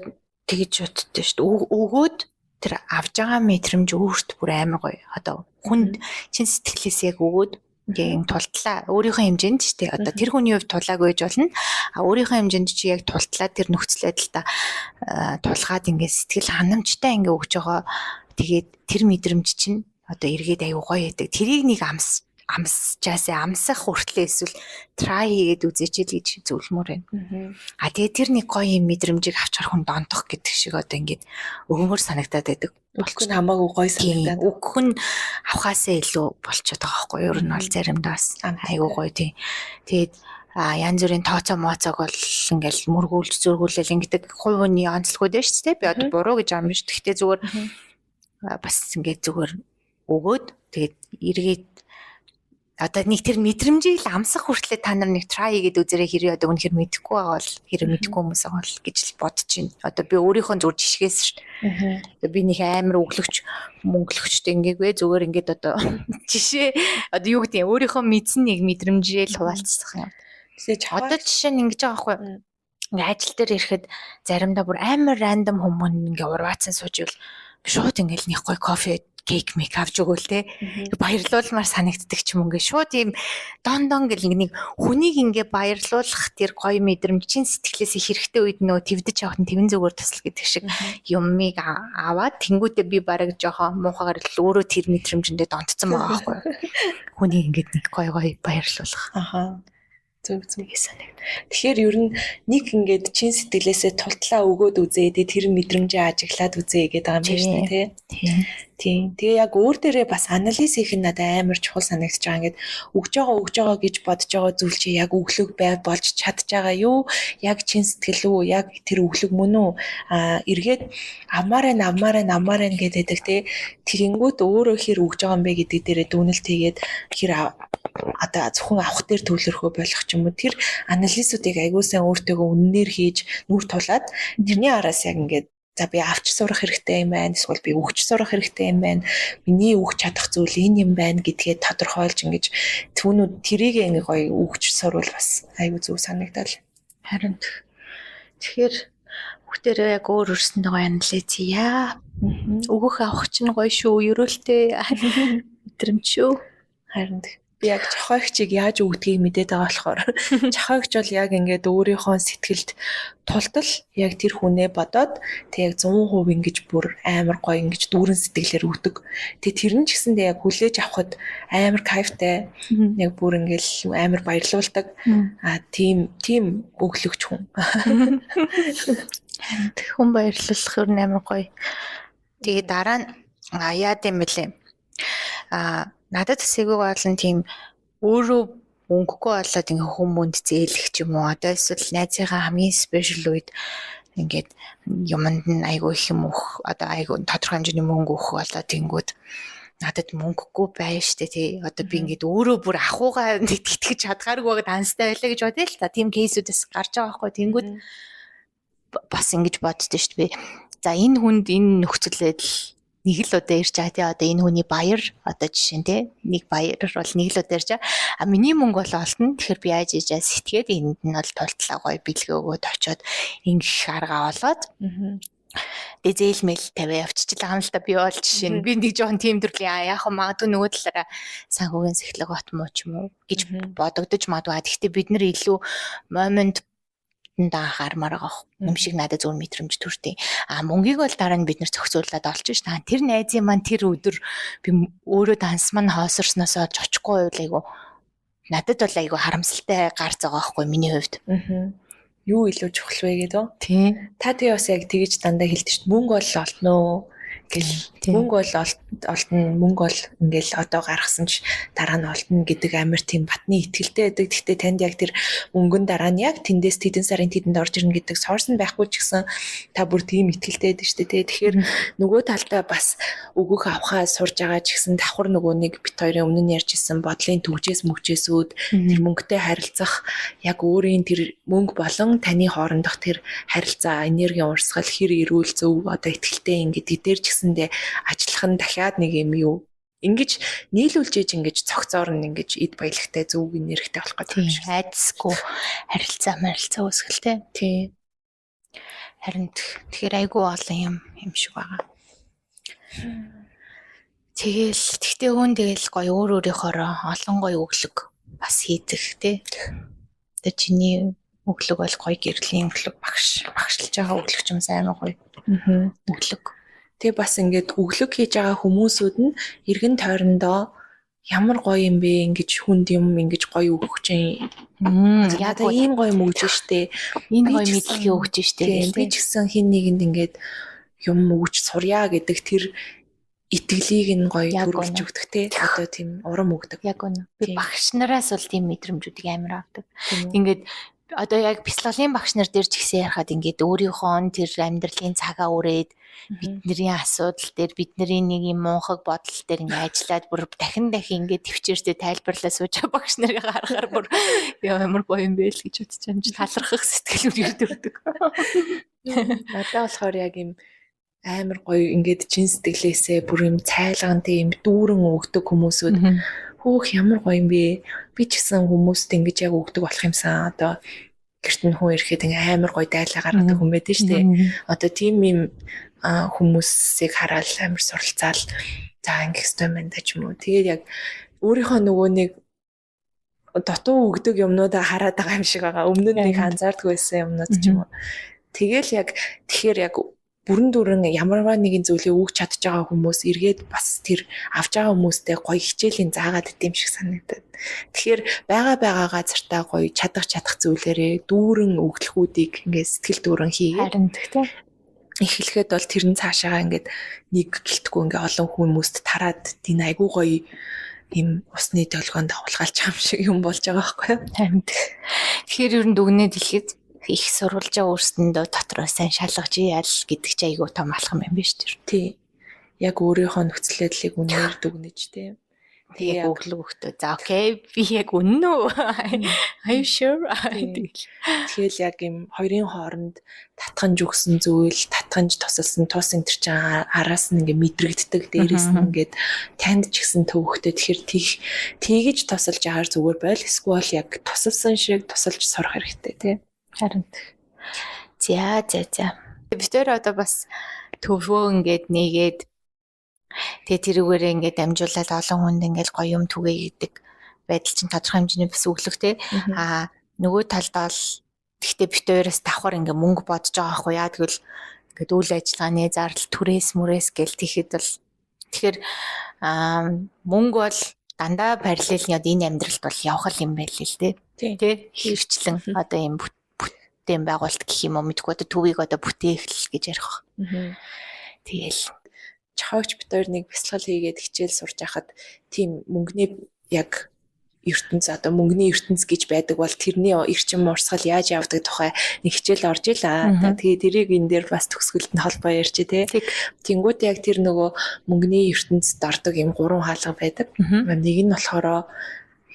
тэгж боддоо шүү дээ өгөөд тэр авж байгаа мэдрэмж өөрт бүр амар гоё одоо хүнд чин сэтгэлээс яг өгөөд ингээ тултлаа өөрийнхөө хэмжээнд ч тий одоо тэр хүний хувьд тулаагүй гэж болно а өөрийнхөө хэмжээнд чи яг тултлаа тэр нөхцөл байдалта тулгаад ингээ сэтгэл ханамжтай ингээ өгж байгаа тэгээд тэр мэдрэмж чинь одоо эргээд аюу гоё байдаг тэрийг нэг амсчаасаа амсах хүртлээ эсвэл try хийгээд үзээч л гэж зөвлөмөр байна. А тэгээд тэр нэг гоё юм мэдрэмжийг авч харах хүн донтох гэдэг шиг одоо ингээд өгмөр санагдаад байдаг. Өгөх нь хамаагүй гоё санагдаад. Өгөх нь авахаасаа илүү болчиход байгаа байхгүй юу? Ер нь бол заримдаа бас айгүй гоё тий. Тэгээд янз бүрийн тооцоо моцоог бол ингээл мөргүүлж зөргүүлэл ингэдэг хувь хүний онцлогуд байна шүү дээ. Би одоо буруу гэж байгаа юм биш. Гэхдээ зүгээр бас ингээд зүгээр өгөөд тэгээд эргээд одоо нэг тэр мэдрэмжийг л амсах хүртлээр та нар нэг try хийгээд үзэрэй хэрэг одоо үнэхэр мэдэхгүй байгаа бол хэрэг мэдэхгүй хүмүүс байгаа бол гэж л бодож байна. Одоо би өөрийнхөө зүр жишгээс шүү дээ. Одоо би нэг амар өглөгч мөнгөлөгчтэй ингээгүй зүгээр ингээд одоо жишээ одоо юу гэдэг юм өөрийнхөө мэдсэн нэг мэдрэмжээ л хуваалцах юм. Тэгэхээр одоо жишээ нь ингэж байгаа байхгүй юу? Ингээ ажил дээр ирэхэд заримдаа бүр амар рандом хүмүүс ингээ урваацсан сууж ивэл шууд ингээл нэг гоё кофе кейк мейк авч өгөөл те баярлуулмаар санагддаг ч юм ингээ шууд ийм дон дон гэл ингээ нэг хүнийг ингээ баярлуулах тэр гоё мэдрэмж чин сэтгэлээс хэрэгтэй үед нөө твдэж авах нь твэн зүгээр тусал гэдэг шиг юмыг аваад тэнгүүтээ би бараг жоохон муухагаар л өөрөө тэр мэдрэмжэндээ донтцсон байгаа байхгүй юу хүнийг ингээд нэг гоё гоё баярлуулах. Аха. Зөв зөв санагд. Тэгэхээр ер нь нэг ингээд чин сэтгэлээсээ тултлаа өгөөд үзээ тэр мэдрэмжээ ажиглаад үзээ гэдэг байгаа юм байна шүү дээ тий. Тийм. Тэгээ яг өөр дээрээ бас анализ хийх нь надад амар чухал санагдаж байгаа. Ингээд өгж байгаа өгж байгаа гэж бодож байгаа зүйл чи яг өглөг бай болж чадж байгаа юу? Яг чин сэтгэл үү? Яг тэр өглөг мөн үү? Аа эргээд авмаар байна авмаар байна авмаар байна гэдэг тий. Тэгэнгүүт өөрөө хэр өгж байгаа юм бэ гэдэг дээрээ дүгнэлт хийгээд хэр одоо зөвхөн авах дээр төвлөрөхөө болох ч юм уу тэр анализуудыг аягүй сайн өөртөөгөө үннээр хийж нүр тулаад тэрний араас яг ингээд за би авч сурах хэрэгтэй юм байна эсвэл би өгч сурах хэрэгтэй юм байна миний өгч чадах зүйл энэ юм байна гэдгээ тодорхойлж ингэж түүнүүд тэрийг ингээ гоё өгч сурвал бас аягүй зөв санагдал. Харин тэгэхээр бүгдээрээ яг өөр өөрсөндөө гоё анализ хийя. Өгөх авах чинь гоё шүү. Ерөөлтэй мэдрэмж шүү. Харин би яг жохойгчийг яаж өгдгийг мэдээд байгаа болохоор жохойгч бол яг ингээд өөрийнхөө сэтгэлд тултал яг тэр хүнээ бодоод тэг яг 100% ингэж бүр амар гоё ингэж дүүрэн сэтгэлээр өгдөг. Тэг тэр нь ч гэсэндээ яг хүлээж авахд амар кайфтай. Яг бүр ингээл амар баярлуулдаг. А тийм тийм өглөгч хүн. Хүн баярлуулах юу амар гоё. Тэгээ дараа нь яад юм бэлээ. А Надад бас айгүй гол нь тийм өөрөө мөнгөгүй болоод ингээ хүмүүнд зээлэх ч юм уу. Одоо эсвэл найзынхаа хамгийн special үед ингээд юмд нь айгүй их юм өгөх, одоо айгүй тодорхой хэмжээний мөнгө өгөх болоо тэнгүүд надад мөнгөгүй байна штэ, тий. Одоо би ингээд өөрөө бүр ахуйгаа тэтгэж чадгааргүй байгаад данстай байлаа гэж бодъё л та. Тийм case үүд бас гарч байгаа байхгүй. Тэнгүүд бас ингэж боддоо штэ би. За, энэ хүнд энэ нөхцөл байдал нэг л удаа ирж байгаа, тий. Одоо энэ хүний баяр, одоо жишээ нь, тий, нэг баяр бол нэг л удаа ирж байгаа. А миний мөнгө бол олдно. Тэгэхээр би яаж ижээ сэтгээд энд нь бол тултлаа гоё бэлгээ өгөөд очиод ингэх арга олоод тэгээ зээл мэл тавиа явчихлаа юм л та. Би бол жишээ нь би нэг жоохон тийм төрлийн, яг хаа магадгүй нөгөө талаараа санхүүгийн сэхлэг бот муу ч юм уу гэж бодогдож магадгүй. Гэхдээ бид нар илүү moment анхаармаар байгаа юм шиг надад зөв мэдрэмж төртөө. А мөнгийг бол дараа нь бид нар зохицуулаад олж ш. Та тэр найзын маань тэр өдөр би өөрөө данс маань хоосорсноос олж очихгүй байвал айгу надад бол айгу харамсалтай гарц байгаа байхгүй миний хувьд. Юу илүү чухал вэ гэдэг үү? Тийм. Та тэгээ бас яг тэгэж дандаа хэлдэг шүү дээ. Мөнгө бол олно гэл, мөнгө бол олдно, мөнгө бол ингээл одоо гаргасан ч дараа нь олдно гэдэг амар тийм батны итгэлтэй байдаг. Гэхдээ танд яг тэр мөнгөн дараа нь яг тэндээс тэдэн сарын тэдэнд орж ирнэ гэдэг source нь байхгүй ч гэсэн та бүр тийм итгэлтэй байдаг шүү дээ. Тэгэхээр нөгөө талдаа бас өгөх авахаа сурж байгаа ч гэсэн давхар нөгөө нэг бит хоёрын өмнө нь ярьж исэн бодлын түгжээс мөгжээсүүд, тэр мөнгөтэй харилцах, яг өөрийн тэр мөнгө болон таны хоорондох тэр харилцаа, энергийн урсгал хэр эрүүл, зөв, одоо итгэлтэй ингээд дээр ч гэсэндээ ажиллах нь дахиад нэг юм юу ингэж нийлүүлж ээж ингэж цогцоор нь ингэж эд баялагтай, зөв энергитэй болох гэдэг юм шиг. Айдасгүй харилцаа марилцаа үүсгэлтэй. Тийм. Харин тэгэхээр айгүй олон юм юм шиг байгаа. Тэгэл тэгтээ хүн тэгэл гоё өөр өөрийнхоороо олон гоё өглөг бас хийдэг, тий. Тэгээ чиний өглөг бол гоё гэрлийн өглөг, багш багшлж байгаа өглөг ч юм амар гоё. Өглөг. Тэгээ бас ингээд өглөг хийж байгаа хүмүүсүүд нь эргэн тойрондоо ямар гоё юм бэ, ингэж хүнд юм ингэж гоё өгөх чинь. Яг ийм гоё юм өгч штэ. Энэ гоё мэдлэгийг өгч штэ. Би ч гэсэн хин нэгэнд ингээд юм өгч сурья гэдэг тэр итгэлийг нь гоё төрүүлж өгдөг, те. Одоо тийм урам өгдөг. Яг үнэ. Би багш нараас бол тийм мэдрэмжүүдийг амар авдаг. Ингээд одоо яг бяцлаглалын багш нар дээр ч ихсэн ярихад ингээд өөрийнхөө тэр амьдралын цагаа үрээд бидний асуудал дээр, бидний нэг юм мунхаг бодол дээр ингээд ажиллаад бүр дахин дахин ингээд төвчээртэй тайлбарлаа сууж байгаа багш нарыг харахаар бүр ямар гоё юм бэ л гэж бодож юм чи талархах сэтгэл үрээд өрдөг. Надад болохоор яг юм амар гоё ингээд чин сэтгэлээсээ бүр юм цайлган тийм дүүрэн өгдөг хүмүүсүүд хөөх ямар гоё юм бэ. Би ч гэсэн хүмүүст ингэж яг өгдөг болох юмсан. Одоо гэрт нь хүн ирэхэд ингээ амар гоё дайлаа гаргадаг хүн байдаг шүү дээ. Одоо тийм юм хүмүүсийг хараад амар суралцаал, за ингэх ёстой юм байна да ч юм уу. Тэгээд яг өөрийнхөө нөгөө нэг дутуу өгдөг юмнуудаа хараад байгаа юм шиг байгаа. Өмнө нь нэг анзаардгүй байсан юмнууд ч юм уу. Тэгэл яг тэгэхээр яг бүрэн дүүрэн ямарваа нэгэн зүйлийг өгч чадж байгаа хүмүүс эргээд бас тэр авч байгаа хүмүүстэй гоё хичээлийн заагаад идэм шиг санагдаад. Тэгэхээр байгаа байгаа газартаа гоё чадах чадах зүйлээрээ дүүрэн өглөхүүдийг ингээд сэтгэл дүүрэн хийгээд. Харин тэгтээ эхлэхэд бол тэр нь цаашаага ингээд нэг гэлтгүй ингээд олон хүмүүст тараад тийм айгүй гоё юм усны долгионд давлгаалч юм шиг юм болж байгаа байхгүй юу? Харин тэгэхээр ер нь дүгнээд хэлэхэд их сурвалжаа өөрсөндөө дотроо сайн шалгаж яал гэдэг чи айгүй том алхам юм биш тэр. Тий. Яг өөрийнхөө нөхцөл байдлыг үнээр дүгнэж, тий. Тэгээ яг өглөг өгтөө. За, okay, би яг үнэн үү? Are you sure? Тэгэл. Тэгэл яг юм хоёрын хооронд татханж өгсөн зүйл, татханж тусалсан тус энэ төр чинь араас нь ингээ мэдрэгддэг, дээрээс нь ингээд танд ч гэсэн төвөгтэй. Тэгэхээр тийх тэгэж тусалж агаар зүгээр байл эсвэл яг тусалсан шиг тусалж сурах хэрэгтэй, тий. Харин. За за за. Бид тэр одоо бас төвшөө ингээд нээгээд тэгээ тэрүүгээрээ ингээд дамжуулаад олон хүнд ингээд гоё юм түгээе гэдэг байдал чинь тодорхой хэмжээний бас өглөг, те. Аа нөгөө талд бол тэгтээ бит хоёроос давхар ингээд мөнгө бодож байгаа байхгүй яа тэгвэл ингээд үйл ажиллагааны зардал, түрээс мүрээс гэл тэгэхэд бол тэгэхээр мөнгө бол дандаа параллел нь энэ амьдралд бол явах юм байл л те. Тэ хэрчлэн одоо юм бүтээн байгуулалт гэх юм уу мэдгүй, одоо төвийг одоо бүтээх л гэж ярих. Тэгэл. Чахаагч бит хоёр нэг бясалгал хийгээд хичээл сурж байхад тийм мөнгөний яг ертөнц, одоо мөнгөний ертөнц гэж байдаг бол тэрний эрчим урсгал яаж явдаг тухай нэг хичээл орж илаа. Тэгээ тэрийг энэ дээр бас төгсгөлд нь холбоо ярьж тий. Тэнгүүд яг тэр нөгөө мөнгөний ертөнцид ордог юм гурван хаалга байдаг. Нэг нь болохоор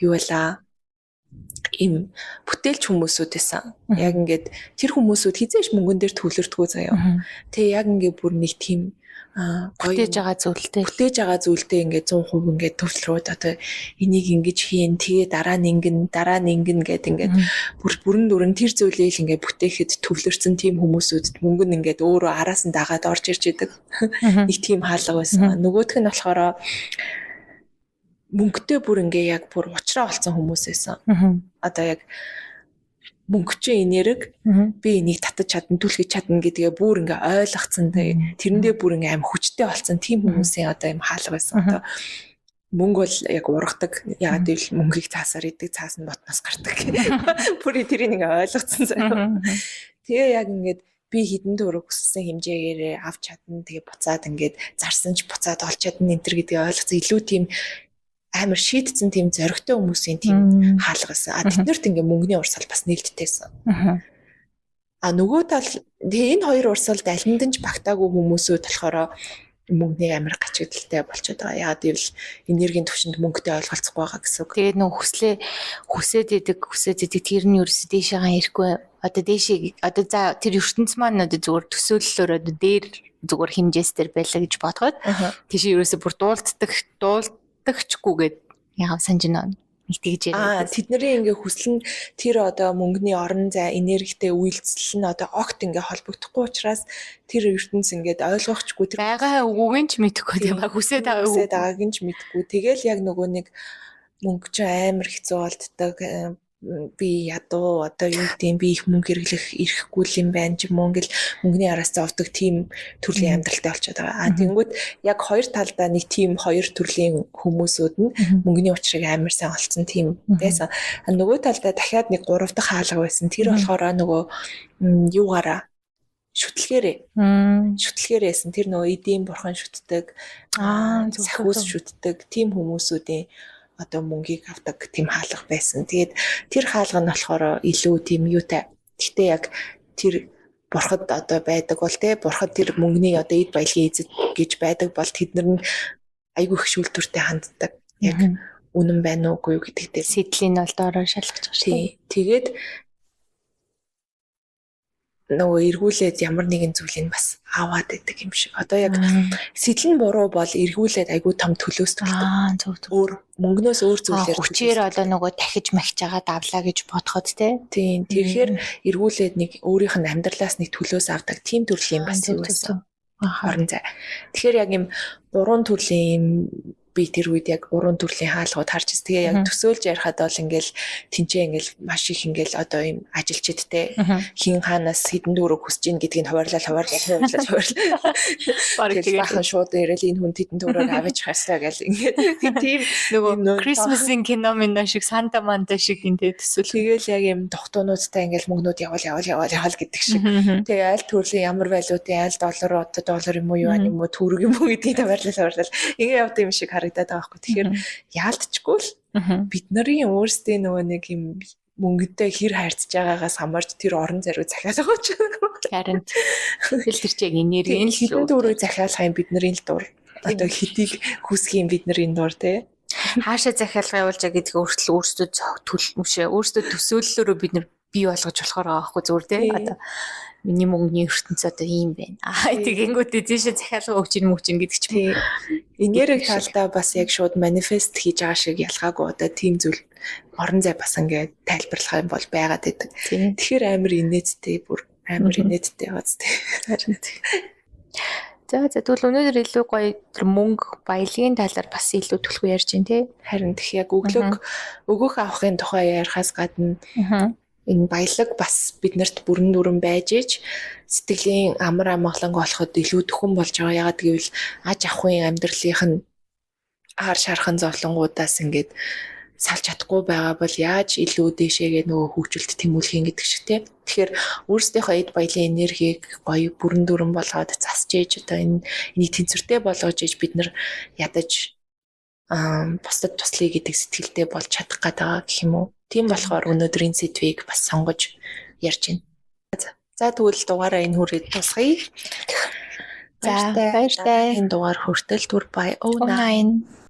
юу вэ? Им бүтээлч хүмүүсүүд байсан. Яг ингээд тэр хүмүүсүүд хизээш мөнгөн дээр төвлөрдгөө заяа. Тэгээ яг ингээд бүр нэг тийм бүтээж байгаа зүйлтэй. Бүтээж байгаа зүйлтэй ингээд 100% ингээд төвлөрөөд одоо энийг ингэж хийн, тэгээ дараа нь ингэн, дараа нь ингэн гэд ингээд бүр бүрэн дүрэн тэр зүйлийг л ингээд бүтээхэд төвлөрсөн тийм хүмүүсүүдэд мөнгө нь ингээд өөрөө араас нь дагаад орж ирж идэг. Нэг тийм хаалга байсан. Нөгөөх нь болохоор мөнгөтэй бүр ингээ яг бүр уучраа болсон хүмүүс байсан. Одоо яг мөнгөчөө энерги би энийг татаж чадна, түлхэж чадна гэдгээ бүр ингээ ойлгоцсон. Тэрэндээ бүр ингээ аим хүчтэй болсон тийм хүмүүсийн одоо юм хаалга байсан. Одоо мөнгө бол яг ургадаг. Яагаад гэвэл мөнгийг цаасаар идэг, цаас нь ботноос гардаг. Бүр тэрийг ингээ ойлгоцсон заяа. Тэгээ яг ингээд би хэдэн төгрөг хүссэн хэмжээгээрээ авч чадна. Тэгээ буцаад ингээд зарсан ч буцаад олж чадна энэ төр гэдгээ ойлгоцсон. Илүү тийм амар шийдсэн тийм зоригтой хүмүүсийн тийм хаалгасан. А тэднэрт ингээ мөнгөний урсгал бас нээлттэйсэн. А нөгөө тал тэгээ энэ хоёр урсгалд алинд нь ч багтаагүй хүмүүсүүд болохоор мөнгөний амар гачигдaltaй болчиход байгаа. Яагаад гэвэл энергийн түвшинд мөнгөтэй ойлголцохгүй байгаа гэсэн үг. Тэгээд нөгөө хүслээ хүсээд идэг, хүсээд идэг тэр нь ерөөсөө дээшээгээ ирэхгүй. Одоо дээшээ одоо за тэр ертөнц маань одоо зүгээр төсөөллөөр одоо дээр зүгээр хэмжээс дээр байлаа гэж бодоход тийшээ ерөөсөө бүр дуулддаг дуулдагчгүйгээд яав санаж байна. Нэг тэгж яриад. Тэдний ингээ хүсэл нь тэр одоо мөнгөний орон зай энергитэй үйлдэл нь одоо огт ингээ холбогдохгүй учраас тэр ертөнц ингээд ойлгохчгүй тэр байгаа үгүйг нь ч мэдэхгүй тийм ба хүсээд байгаа хүсээд байгааг нь ч мэдэхгүй. Тэгэл яг нөгөө нэг мөнгө чинь амар хэцүү болддог. Би ядуу одоо юу гэдэм би их мөнгө хэрэглэх эрхгүй юм байна ч юм уу ингээл мөнгөний араас зовдөг тийм төрлийн амьдралтай болчиход байгаа. А тэнгүүд яг хоёр талдаа нэг тийм хоёр төрлийн хүмүүсүүд нь мөнгөний учрыг амар сайн олцсон тийм байсан. А нөгөө талдаа дахиад нэг гурав дахь хаалга байсан. Тэр болохоор нөгөө юугаараа шүтлгээрээ. Шүтлгээрээсэн. Тэр нөгөө эдийн бурхан шүтдэг, сахиус шүтдэг тийм хүмүүсүүдийн одоо мөнгийг авдаг тийм хаалга байсан. Тэгээд тэр хаалга нь болохоор илүү тийм юутай. Гэхдээ яг тэр бурхад одоо байдаг бол те бурхад тэр мөнгөний одоо эд баялагын эзэд гэж байдаг бол тэд нар нь айгүй их шүүлтүүртэй ханддаг. Яг үнэн байна уугүй юу гэдэг дээр сэдлийн бол доороо шалгаж байгаа шүү дээ. Тэгээд нөгөө эргүүлээд ямар нэгэн зүйлийг бас аваад байдаг юм шиг. Одоо яг сэтэл нь буруу бол эргүүлээд айгүй том төлөөс төлдөг. Зөв зөв. Өөр мөнгнөөс өөр зүйлээр хүчээр одоо нөгөө дахиж махиж байгаа давлаа гэж бодоход те. Тийм. Тэгэхээр эргүүлээд нэг өөрийнх нь амьдралаас нэг төлөөс авдаг тийм төрлийн бас юу байсан. Орон зай. Тэгэхээр яг юм гурван төрлийн юм би тэр үед яг гурван төрлийн хаалгууд харж ирсэн. Тэгээ яг төсөөлж ярихад бол ингээл тэнцээ ингээл маш их ингээл одоо юм ажилчдтэй хин хаанаас хэдэн төгрөг хүсэж ийн гэдгийг хуваарлал хуваарлал хуваарлал хуваарлал. Бараг тэгээ бахан шууд ирээл энэ хүн хэдэн төгрөг авч харсаа гэл ингээд тийм нөгөө Christmas-ийн кино минь шиг Санта Манта шиг энэ тэ төсөөл. Тэгээл яг юм тогтоонуудтай ингээл мөнгнүүд явал явал явал явал гэдэг шиг. Тэгээ аль төрлийн ямар валютын аль доллар одоо доллар юм уу юань юм уу төгрөг юм уу гэдгийг хуваарлал хуваарлал ингээ явд юм шиг харагдаад байгаа байхгүй. Тэгэхээр яалтчгүй л бид нарын өөрсдийн нөгөө нэг юм мөнгөтэй хэр харьцаж байгаагаас хамаарч тэр орон зайруу захиалга болж байгаа. Харин тэгэл тэр чинь яг энергийн л хэдэн төгрөг захиалах юм бидний л дур. Одоо хэдийг хүсэх юм бидний дур те. Хаашаа захиалга явуулж байгаа гэдгийг өөртөө өөрсдөө төл мөшөө өөрсдөө төсөөллөөрөө бид нар бий болгож болохоор байгаа байхгүй зүгээр те. Одоо миний мөнгөний ертөнц одоо ийм байна. Аа тэгэнгүүтээ тийшээ захиалга өгч ин мөгч ин гэдэг ч юм. Энерги талдаа бас яг шууд манифест хийж байгаа шиг ялгаагүй одоо тийм зүйл орон зай бас ингээд тайлбарлах юм бол байгаад байдаг. Тэгэхээр амар инээдтэй бүр амар инээдтэй яваад тий. Харин. За за тэгвэл өнөөдөр илүү гоё тэр мөнгө баялагын талаар бас илүү түлхүү ярьж байна тий. Харин тех яг өглөөг өгөх авахын тухай ярихаас гадна энэ баялаг бас биднэрт бүрэн дүрэн байж ич сэтгэлийн амар амгаланг олоход илүү төхөн болж байгаа. Ягаад гэвэл аж ахуйн амьдралынх нь аар шархан зовлонгуудаас ингээд Салж чадахгүй байгаа бол яаж илүү дээшээгээ нөгөө хөгжилт тэмүүлэх юм гэдэг шиг те. Тэгэхээр өөрсдийнхөө эд баялын энергийг гоё бүрэн дүүрэн болгоод засч ээж одоо энийг тэнцвэртэй болгож ээж бид нар ядаж бусдад туслая гэдэг сэтгэлтэй болж чадах гээд байгаа гэх юм уу. Тийм болохоор өнөөдрийн сэдвийг бас сонгож ярьж байна. За, тэгвэл дугаараа энэ хүрээд дуусгая. За, баяртай. Энэ дугаар хүртэл түр, bye. 09.